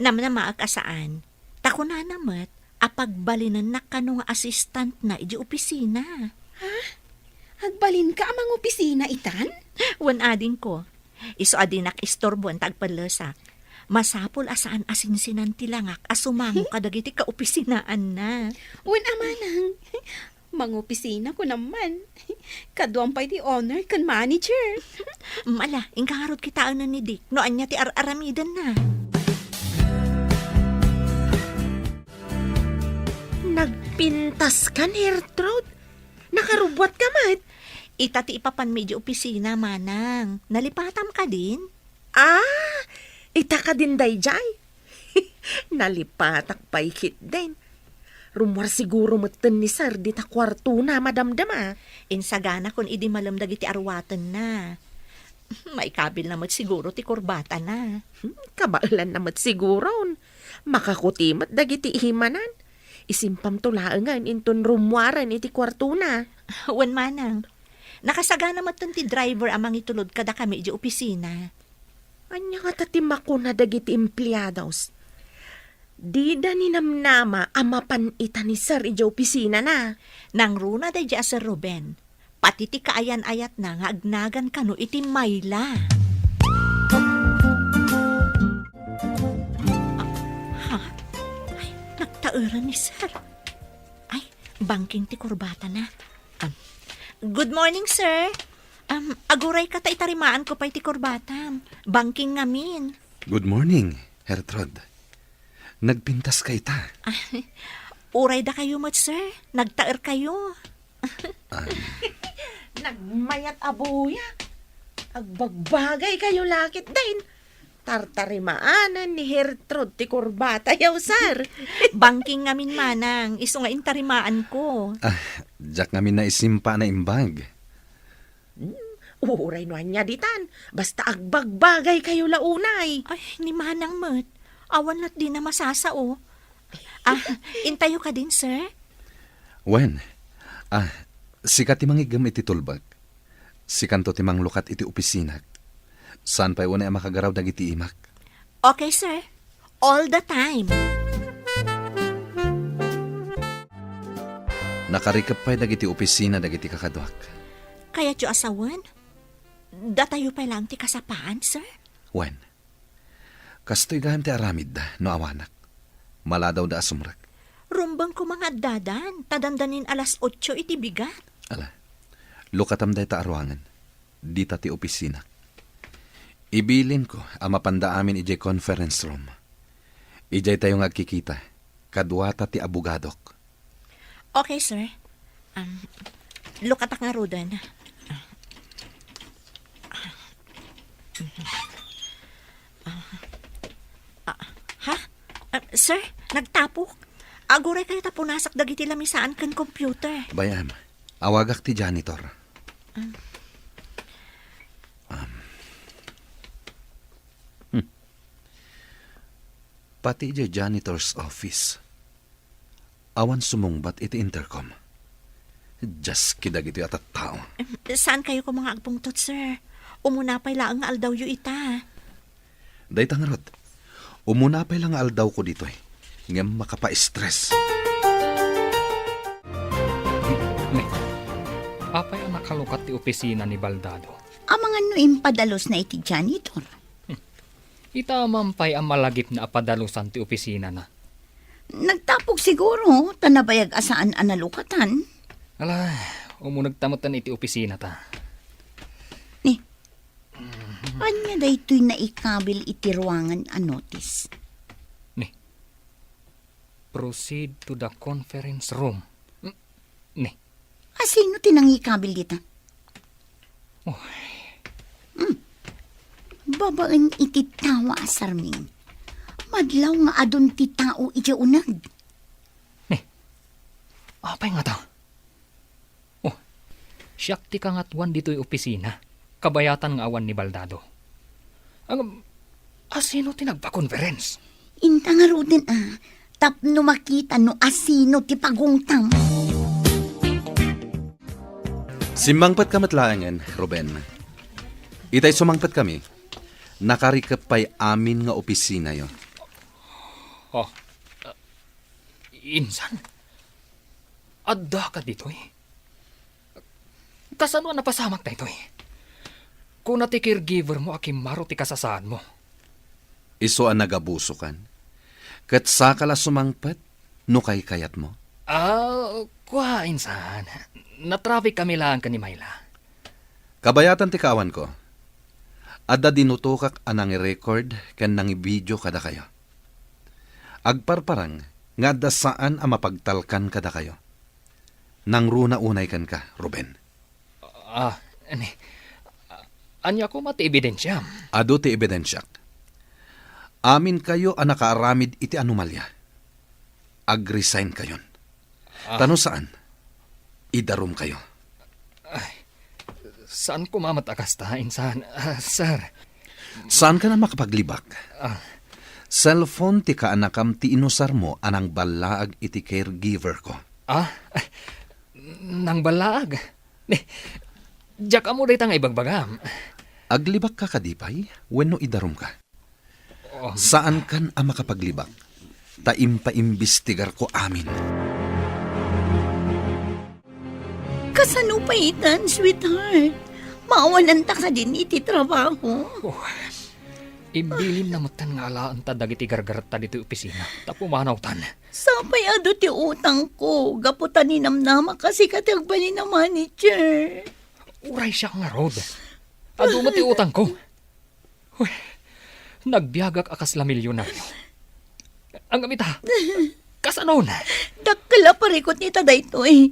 Namnamaek a saan. Ta kunana met a pagbalinennak kano nga assistant-na idiay opisina. Ha? Agbalinka a mangopisina itan? Wen adingko. Isu a dinak istorboen ta agpellesak. Masapul a saan a sinsinan ti langak a sumango kadagiti kaopisinaanna. Wen a manang, mangopisina kunam man. Kaduam pay ti owner ken manager. Ala, inka ngarud kitaen ni Dick no ania ti ar-aramidenna. Nagpintas ka, Gertrude? Nakarubbuat ka met? Ita ti ipapanmi idiay opisina, manang. Nalipatam kadin? Ah, ita kadin daydiay? Nalipatak pay ketdin. Rummuar siguro metten ni sir dita kuartona, madamdama. Insaganakon idi malem dagiti arwatenna. Maikabilna met siguro ti kurbatana. Hmm, kabaelanna met siguron. Makakuti met dagiti imanan. Isimpamto laengen inton rummuaren iti kuartona. Wen manang, nakasagana metten ti driver a mangitulod kadakami idiay opisina. Ania ngata ti makuna dagiti empleados? Dida ninamnama a mapan ita ni sir idiay opisinana. Nangruna daydiay a Sir Ruben. Pati ti kaayan-ayatna nga agnagan kano iti mayla. Ah, ha? Ura ni sir. Ay, bangking ti kurbatana. Um, good morning, sir. Um, aguray ka ta itarimaanko pay ti kurbatam. Bangking ngamin. Good morning, Gertrude. Nagpintas ka ita. Uray dakayo met, sir. Nagtaer kayo. Ah. Nagmayat a buya. Agbagbagay kayo lakit din. Tartarimaanan ni Gertrude ti kurbata, yaw, sir. Bangking ngamin, manang, isu nga intarimaan ko. Ah, diak ngamin naisimpa a naimbag. Hmm, uray no ania ditan, basta agbagbagay kayo la unay. Ay, ni manang met. Awan lat dina masasao. Ah, intayo kadin, sir? Wen, ah, sika ti mangiggem iti tulbek. Sikanto ti manglukat iti opisinak. Saan pay unay a makagaraw dagiti imak. Okay, sir. All the time. Nakarikep pay dagiti opisina dagiti kakaduak. Kayatyo a sawen? Datayo pay laeng ti kasapaan, sir? Wen, kastoy gayam ti aramidda no awanak. Maladawda a sumrek. Rumbeng koma nga addadan, ta dandanin alas otso iti bigat. Ala, lukatam dayta a ruangan. Dita ti opisinak. Ibilinko a mapanda amin idiay conference room. Idiay tayo nga agkikita, kaduata ti abogadok. Okay, sir. Um, lukatak ngaruden. Ah, ha? Ah, sir, nagtapok. Aguray kayo ta punasak dagiti lamisaan ken computer. Bay-am, awagak ti janitor. Ah. Um. Hmm. Pati idiay janitor's office, awan sumungbat iti intercom. Dios, kadagitoy a tattao. Em, saan kayo koma nga agpungtot, sir? Umuna pay laeng nga aldawyo ita. Dayta ngarud, umuna pay la nga aldawko ditoy, ngem makapa-stress. Ne, apay a nakalukat ti opisina ni Baldado? Amangan no impadalosna iti janitor. Hmm. Ita man pay a malagipna a padalusan ti opisinana. Nagtapok siguro, ta nabayag a saan a nalukatan. Ala, umunegta metten iti opisinata. Ni, ania daytoy naikabil iti ruangan a notice? Ni, proceed to the conference room. Mm, ni. Asino ti nangikabil dita? Oh. Hmm. Babaen iti tawa a sarming. Madlaw nga adun ti tao idiay uneg. Ni, apay ngata? Oh, siak ti kangatuan ditoy opisina, kabayatan nga awan ni Baldado. Ang, asino ti nagpa-conference? Inta ngaruden a, tapno makita no asino ti pagungtam. Simmangpetka met laengen, Ruben. Itay sumangpetkami, nakarikep pay amin nga opisinayo. Oh, Insan, addaka ditoy? Kasano a napasamak daytoy? Kuna ti caregiver mo a kimmaro ti kasasaadmo. Isu a nagabusokan? Ket saka la sumangpet no kaykayatmo? Ah, kua, insan. Natraffic kami laeng ken ni Myla. Kabayatan ti kaawanko. Adda dinutokak a nangirecord ken nangibidio kadakayo. Agparparang nga adda saan a mapagtalkan kadakayo. Nangruna unay kenka, Ruben. Ah, ni, ania koma ti ebidensiam? Adu ti ebidensiak. Aminkayo a nakaaramid iti anomalia. Ag-resign kayon. Ah. Ta no saan, idarumkayo. Ay, saan koma met a kasta, insan, ah, sir. Saankan a makapaglibak? Ah. Cellphone ti kaanakam ti inusarmo a nangballaag iti caregiver ko. Ah? Nangballaag? Ni, diak ammo dayta nga ibagbagam. Aglibakka kadi pay wenno idarumka? Oh. Saankan a makapaglibak, ta impaimbestigarko amin. Kasano pay itan, sweetheart? Maawananta kadin iti trabaho? Oh, Imbilinna metten nga alaenta dagiti gargaretta ditoy opisina ta pumanawtan. Sapay adu ti utangko, gapu ta ninamnamak a sika ti agbalin a manager. Uray siak ngarud. Adu met ti utangko. Uy, nagbiagak a kasla milyonario. Ngem ita, kasanon? Dakkel a parikut ita daytoy.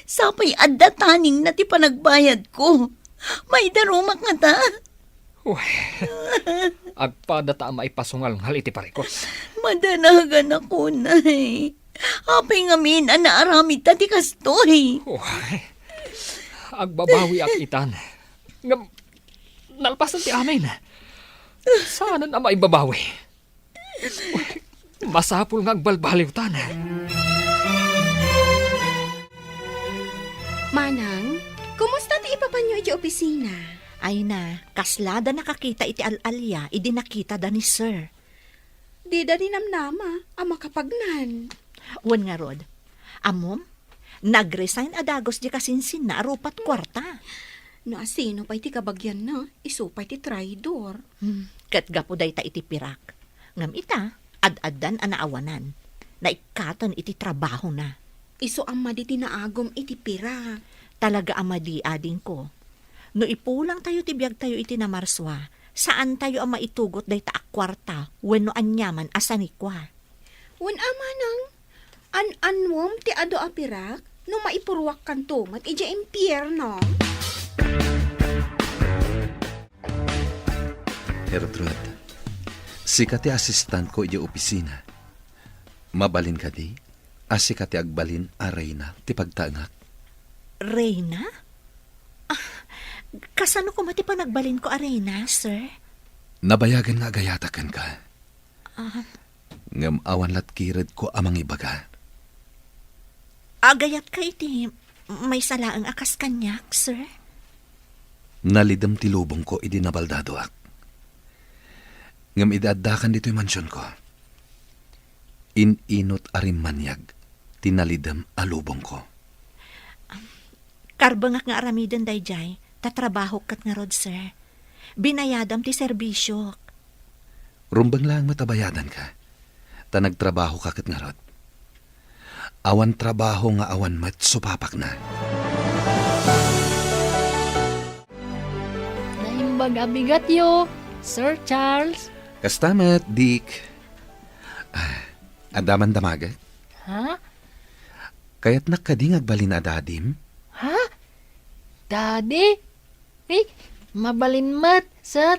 Sapay adda taningna ti panagbayadko. Maidarumak ngata. Uy, agpada ta a maipasungalngal iti parikut. Madanagan ako, Nay. Apay ngamin a naaramidta ti kastoy? Uy, agbabawiak itan. Ngem, nalpasen ti amin. Saanen a maibabawi. Uy, masapul nga agbalbaliwtan. Manang, kumusta ti ipapanyo iti opisina? Ay na, kasla da nakakita iti al-alia idi nakita da ni Sir. Dida ninamnama a makapagnan. Wen ngarud, ammom, nag-resign a dagus di kasinsinna a rupat kuarta. No asino pay ti kabagianna, isu pay ti traidor. Hmm, ket gapu dayta iti pirak. Ngem ita, ad-addan a naawanan. Naikkaten iti trabahona. Isu a madi ti naagum iti pirak. Talaga a madi, adingko. No ipulangtayo ti biagtayo iti Namarsua, saantayo a maitugot dayta a kuarta wenno aniaman a sanikua. Wen a manang, an-annuem ti adu a pirak no maipuruakkanto met idiay impierno. Gertrude, sika ti asistentko idiay opisina. Mabalin kadi a sika ti agbalin a reyna ti pagtaengak? Reyna? Ah, kasano koma ti panagbalinko a reyna, sir? Nabayagen nga agayatak kenka. Ah. Ngem awan latgiredko a mangibaga. Agayatka iti maysa laeng a kas kaniak, sir? Nalidem ti lubongko idi nabaldadoak. Ngem idi addakan ditoy mansionko, in-inut a rimmaniag ti nalidem a lubongko. Karbengak nga aramiden daydiay, ta trabahok ket ngarud, sir. Binayadam ti serbisiok. Rumbeng laeng met a bayadanka, ta nagtrabahoka ket ngarud. Awan trabaho nga awan met supapakna. Naimbag a bigatyo, Sir Charles. Kasta met, Dick. Ah, adda man damagek? Ha? Kayatnak kadi nga agbalin a dadim? Ha? Daddy? Eh, mabalin met, sir.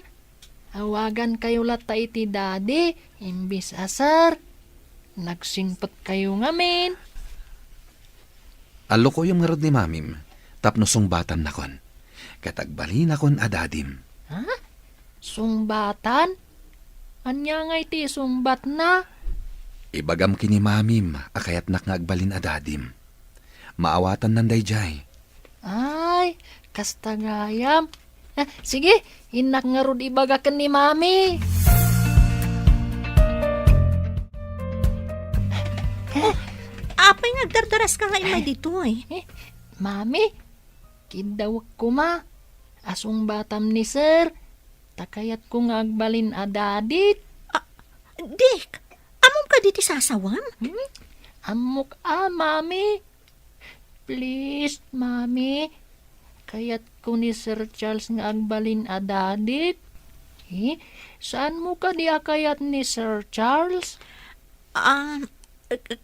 Awagankayo latta iti daddy, imbis a sir. Nagsingpetkayo ngamin. Allukoyem ngarud ni mamim, tapno sungbatannakon. Ket agbalinakon a dadim. Ha? Sungbatan? Ania ngay ti isungbatna? Ibagam ken ni mamim a kayatnak nga agbalin a dadim. Maawatannan daydiay. Ay, kasta gayam. Ah, sige, innak ngarud ibaga ken ni Mami. Oh, apay nga agdardaraska nga immay ditoy? Eh, Mami, kiddawek koma. Asungbatam ni Sir. Ta kayatko nga agbalin a dadik. Ah, Dick, ammom kadi ti sasawem? Hmm? Ammok a, Mami. Please, Mami. Kayatko ni Sir Charles nga agbalin a dadik. Eh, saanmo kadi a kayat ni Sir Charles? Ah, eh, eh,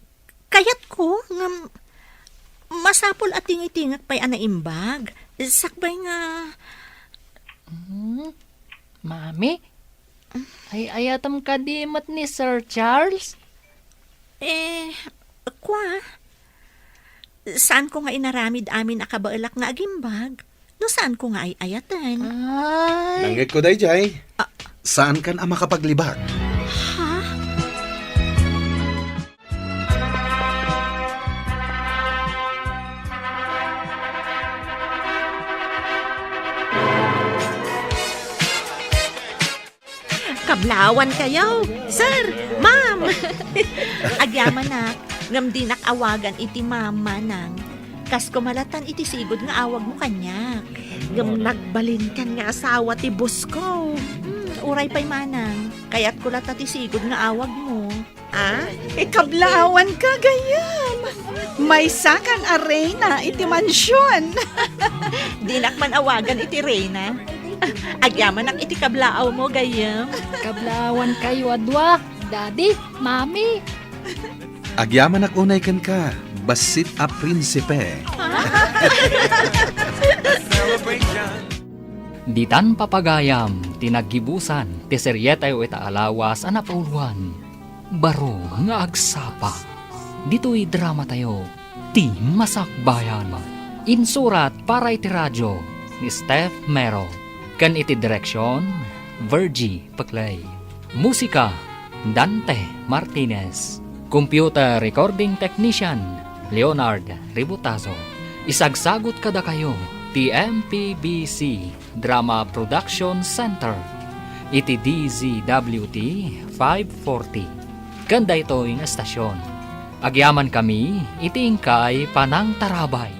kayatko ngem masapul a tingitingek pay a naimbag. Sakbay nga Hmm? Mami, ay-ayatem kadi met ni Sir Charles? Eh, kua, saanko nga inaramid amin a kabaelak nga agimbag no saanko nga ay-ayaten. Ay. Nangngegko daydiay. Ah. Saankan a makapaglibak. Ha? Kablawan kayo, sir, ma'am. Agyamanak, ngem dinak awagan iti ma'am, manang. Kas kumalatan iti sigud nga awagmo kaniak. Ngem nagbalinkan nga asawa ti boss ko. Hmm, Uray pay manang, kayatko latta ti sigud nga awagmo. Ah? Ikablaawanka, gayyem. Maysakan a reyna iti mansion. Dinak man awagan iti reyna. Agyamanak iti kablaawmo, gayyem. Kablaawankayo a dua, Daddy, Mami. Agyamanak unay kenka, bassit a prinsipe. Ditan papagayam ti naggibusan ti serietayo ita a lawas a napauluan, Baro nga Agsapa. Ditoy dramatayo, Ti Masakbayan. Insurat para iti radio ni Steph Mero, ken iti direksion, Virgie Peclay. Musika, Dante Martinez. Computer recording technician, Leonard Ributazo. Isagsagut kadakayo ti M P B C Drama Production Center iti D Z W T five forty. Ken daytoy nga estasion, agyamankami iti inkay panangtarabay.